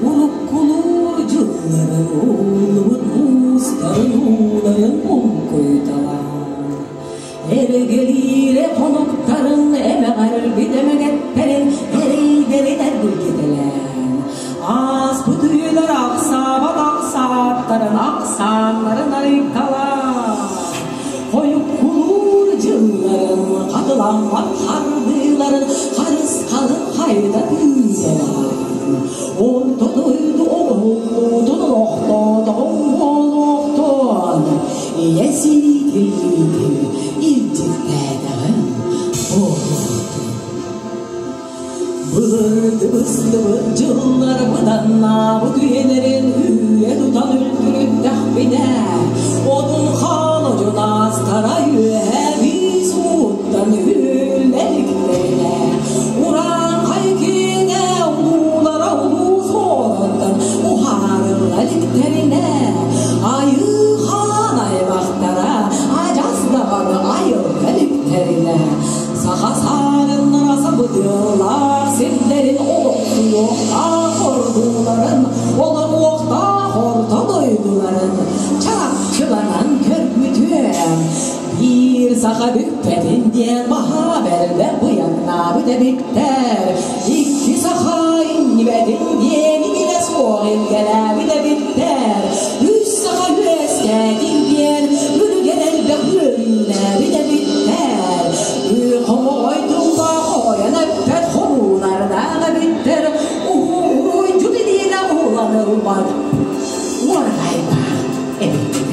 уруккулуур дьыллары ууллубут муустарын ууларын муҥкуйталаан, эргэлиирэ хонуктарын эмэҕэрбит эмэгэттэрин эрэйдэрин эргитэлээн, ааспыт үйэлэр ахсаабат ахсааттарын ахсааннарын арыйталаан, хойуккулуур дьылларын хатыламмат хардыыларын харысхалын хайда тыыталаан, орто дойду оҕолуутун олохтоотоҕум буолуохтун, ийэ сиитиллиитин илдьиттээтэҕим буолуохтун. Былыргы быстыбыт дьыллар быданнаабыт үйэлэрин үүйэ тутан үлтүрүттэхпинэ, одун хаан одьунаастара үөһэ биис ууттан үүнэ иликтэринэ, урааҥхай киинэ улуулара улуу суолуттан уһаарылла иликтэринэ, айыы хаан аймахтара адьас даҕаны айылла иликтэринэ, Саха саарыннара сабыдыаллаах сирдэрин олохсуйуохтаах ордууларын, олоруохтаах орто дойдуларын чарапчыланан көрбүтүөм. Биир саха бүппэтин диэн баһаа бэлбэх быйаҥнаабыт эбиттэр. Икки саха иннибэтин диэн имигэ суох илгэлээбит эбиттэр. Үс саха үөскээтин диэн үлүгэр элбэх үөрүүлээбит эбиттэр. Хомоҕой тыллаах хойон эппэт хоруулардаах эбиттэр. Уһуйдьут илиинэ уһуланылбат уорҕайдаах эбиттэр.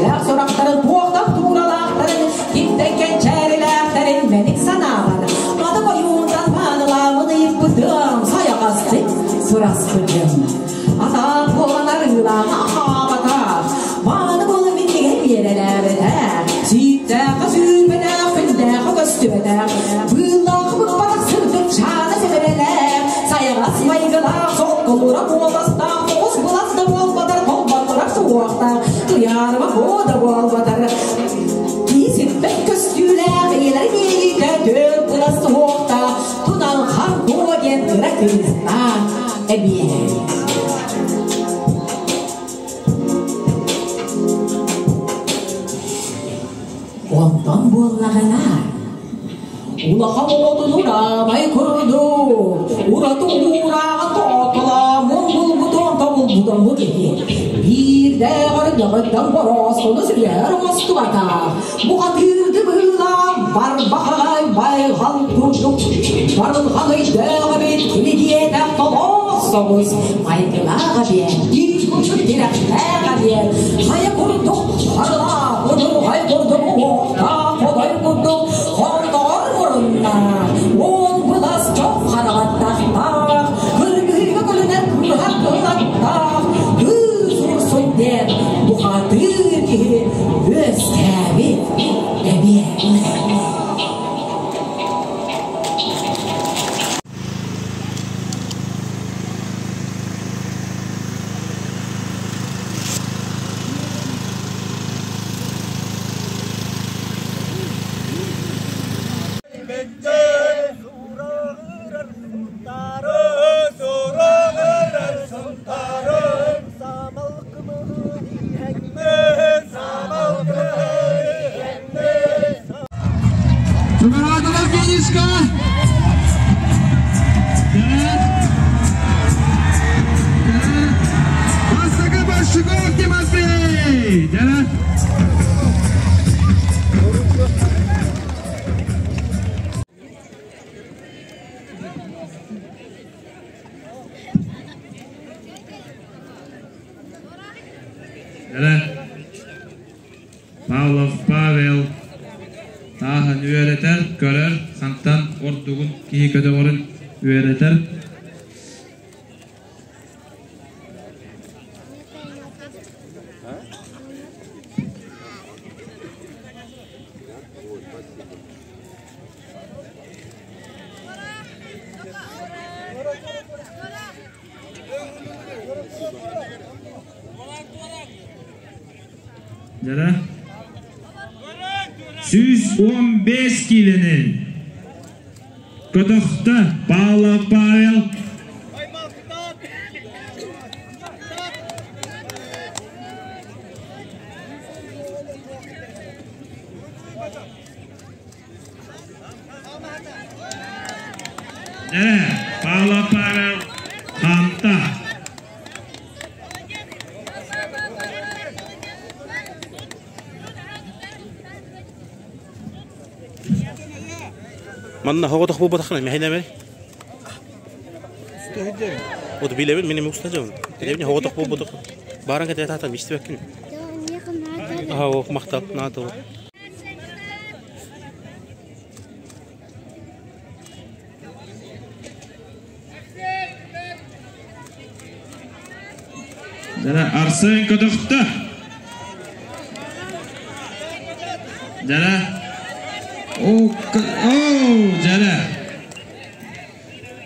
Дьиксилээх сурахтарын, туохтан тууралаахтарын, кимтэн кэнчээрилээхтэрин мэник санаабар, мады ойуунтан маанылаамын ыйыппытым, сайаҕастык сураспытым. Атаах буолан арыылаах ахаабатах, мааны буолан минньигэһи биэрэлээбэтэх, сииктээххэ сүүрбэтэх, күндээххэ көстүбэтэх, быыллаах быкпатах сырдык чаана сэбэрэлээх, сайаҕас майгылаах, соккулура куоластаах, тоҕус былас да буолбатар, толботторор суохтаах, туйаарыма буо да буолбатар, киһи сүппэт көстүүлээх, ийэлэрин иэйиитэ түөрт былас суһуохтаах, туналхан буо диэн кыра кыыстаах эбиэ. Онтон буоллаҕына, улахан оҕотун ураамай курдук, ураты уурааҕа тоотолоомун булбутун тобулбутун бу киһи биирдээҕэр дөҕөттөн борооскуну сүлэр оҥостубатах, бухатыырды быылаах барбахаҕай байҕал курдук барылҕан өйдөөх эбит кини диэтэх толоос соҕус майгылаах эбиэт биир курдук тирэхтээх эбиэт хайа курдук харылаах удурҕай курдук уохтаах хотой курдук хонтоҕор муруннаах уон былас чох хараҕаттахтаах кыргыһыыга көлүнэр кыыһар кыллаттаах кыыс урсун диэн бухатыыр киһи үөскээбит эбиэт. Чугаһаатылар финишка! Бастакы Большаков Тимофей! Дьэ! Дьэ! Павлов Павел тааһын үөрэтэр, көрөр, хантан ордугун киһи көтөҕөрүн үөрэтэр. Дьара 115 киилэни көтөхтө Павлов Павел. Дьэ, Павлов Павел хаамта. Манна хоҕотох буолбатаххына мэһинэмэй. Вот билэбин мин эми устажабын. Билэбин хоҕотох буолбатах. Бааран кэтэ таатан истибэккин. Аха ох махтал наада ол. Дьара Арсен көтөхтө. Дьара О, дьара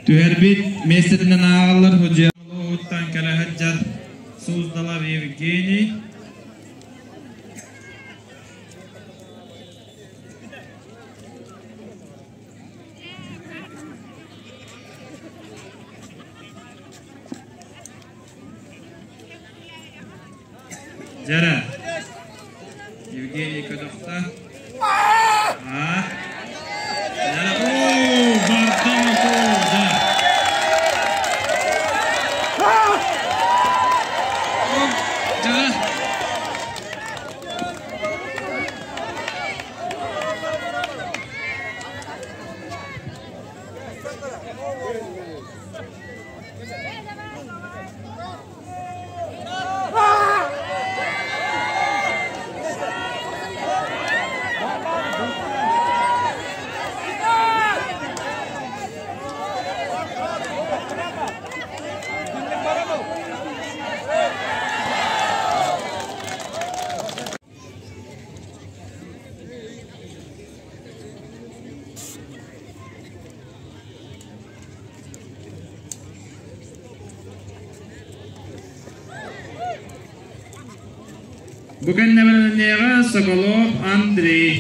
Түһэрбит миэстэтинэн ааҕаллар Худьялуһуттан кэлэ сылдьар Суздалов Евгений. Дьэрэ. Евгений көтөхтө. А. Дьэрэ. Оо, бардам дьэ. Дьэрэ. Бу кэннэ бэлэмнэниэҕэ Соколов Андрей.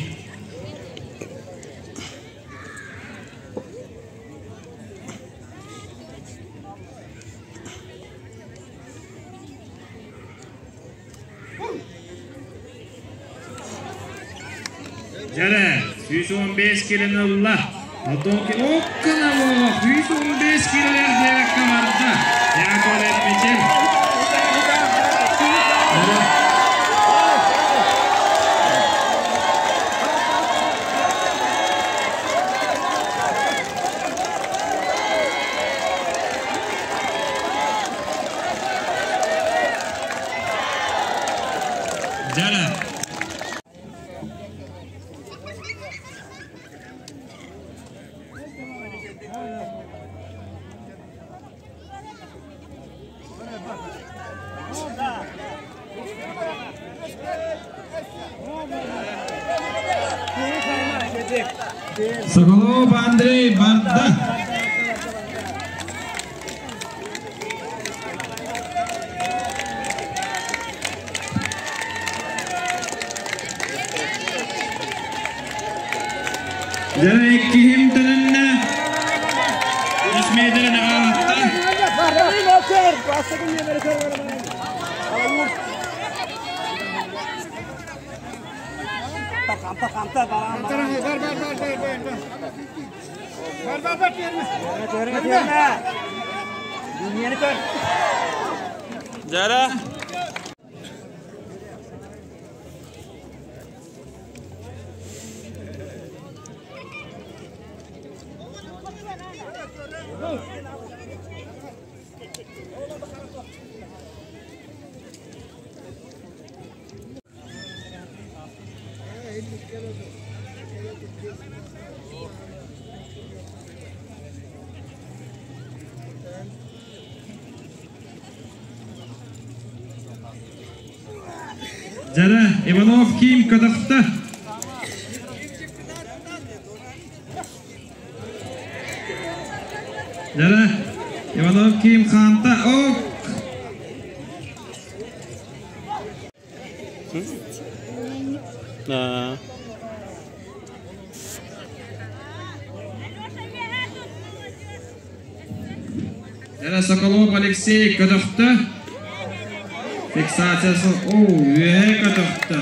Дьэрэ, 115 килини ылла. Отон оккана буолуох 115 килилэр диэбэккэ барда. Яковлев Мичил. Дьэрэ. Соколов Андрей барда. Дьэ иккиһим төнүннэ. Үс метрин аҕалатта. Дьара. Дьара Иванов Ким көтөхтө. Дьара Иванов Ким хаамта. Ок! Дьара Соколов Алексей көтөхтө. Фиксациясы о үөһэ көтөхтө.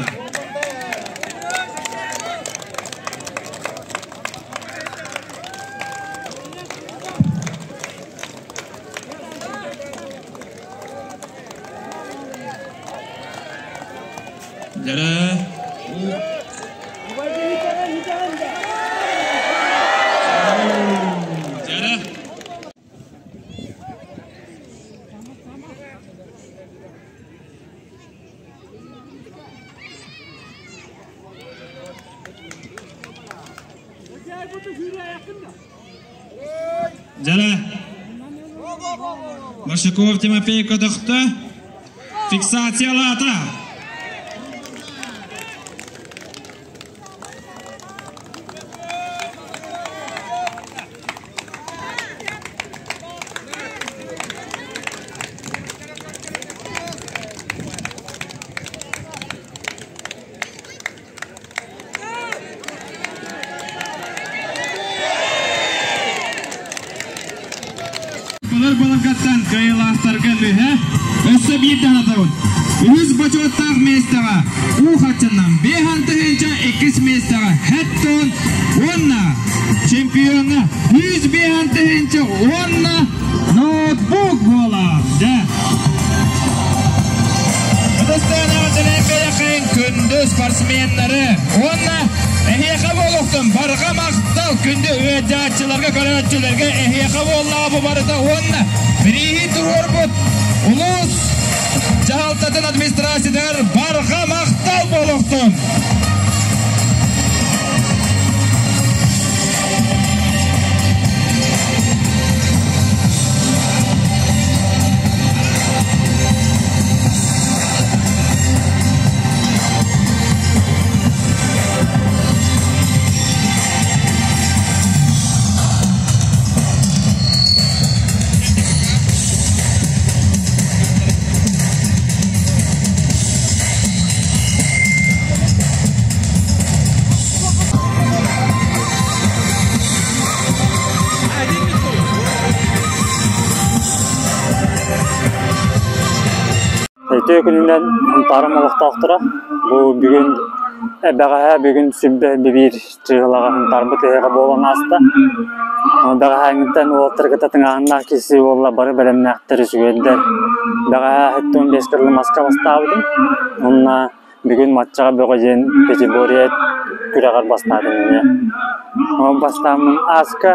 Дьара Дьара Дьара Машаков Тимофей көтөхтө. Фиксациялаата. Былыр былыргаттан кыайыылаахтарга мүһэ өссө биирдэ анатабын. Үһүс бочуоттаах миэстэҕэ уу хаччынан биэһэн тыһыынча иккис миэстэҕэ хэттон уонна чемпиоҥҥа 105 тыһыынча уонна ноутбук буолар. Дьэ. Кытыстыанаҕа бэйэхин күндү спортсменнары уонна эһиэхэ буолуохтун барҕа махтал күндү ыалдьааччыларга көрөөччүлэргэ эһиэхэ буоллаҕа бу барыта уонна бирииһи туруорбут улуус дьаһалтатын администрациятыгар барҕа махтал буолуохтун! Үтүө күнүнэн Сунтаарым олохтоохторо. Бу бүгүн бэҕэһээ бүгүн сүрбэ биир чыыһылаҕа Сунтаарбыт ыһыаҕа буолан ааста. Бэҕэһээҥҥиттэн уолаттар кытта тыҥааһыннаах киирсии буолла, бары бэлэмнээхтэр, үчүгэйдэр. Бэҕэһээ 75 кырлы маска бастаабытым. Уонна бүгүн Маччаҕа бөҕө диэн категория күрэҕэр бастаатым эмиэ. Бастааммын ааска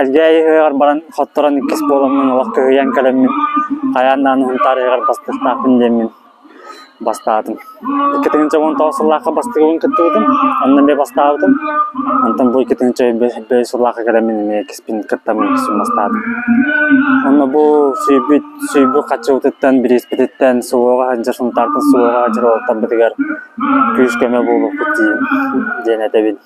Элгээйи ыһыаҕар баран хотторон иккис буоламмын олох кыһыйан кэлэммин хайаан даҕаны Сунтаар ыһыаҕар бастыахтаахпын диэммин бастаатым. 2019 сыллаахха бастыгыбын кыттыбытым, онно эмиэ бастаабытым. Онтон бу 2005 сыллаахха кэлэммин эмиэ иккиспин кыттаммын иккиспин бастаатым. Онно бу сүүйбүт сүүйбүт хаччыбытыттан, бирииспититтэн СВО-ҕа сылдьар Сунтаартан СВО-ҕа сылдьар уолаттарбытыгар күүс-көмө буолуохпут диэн этэбин.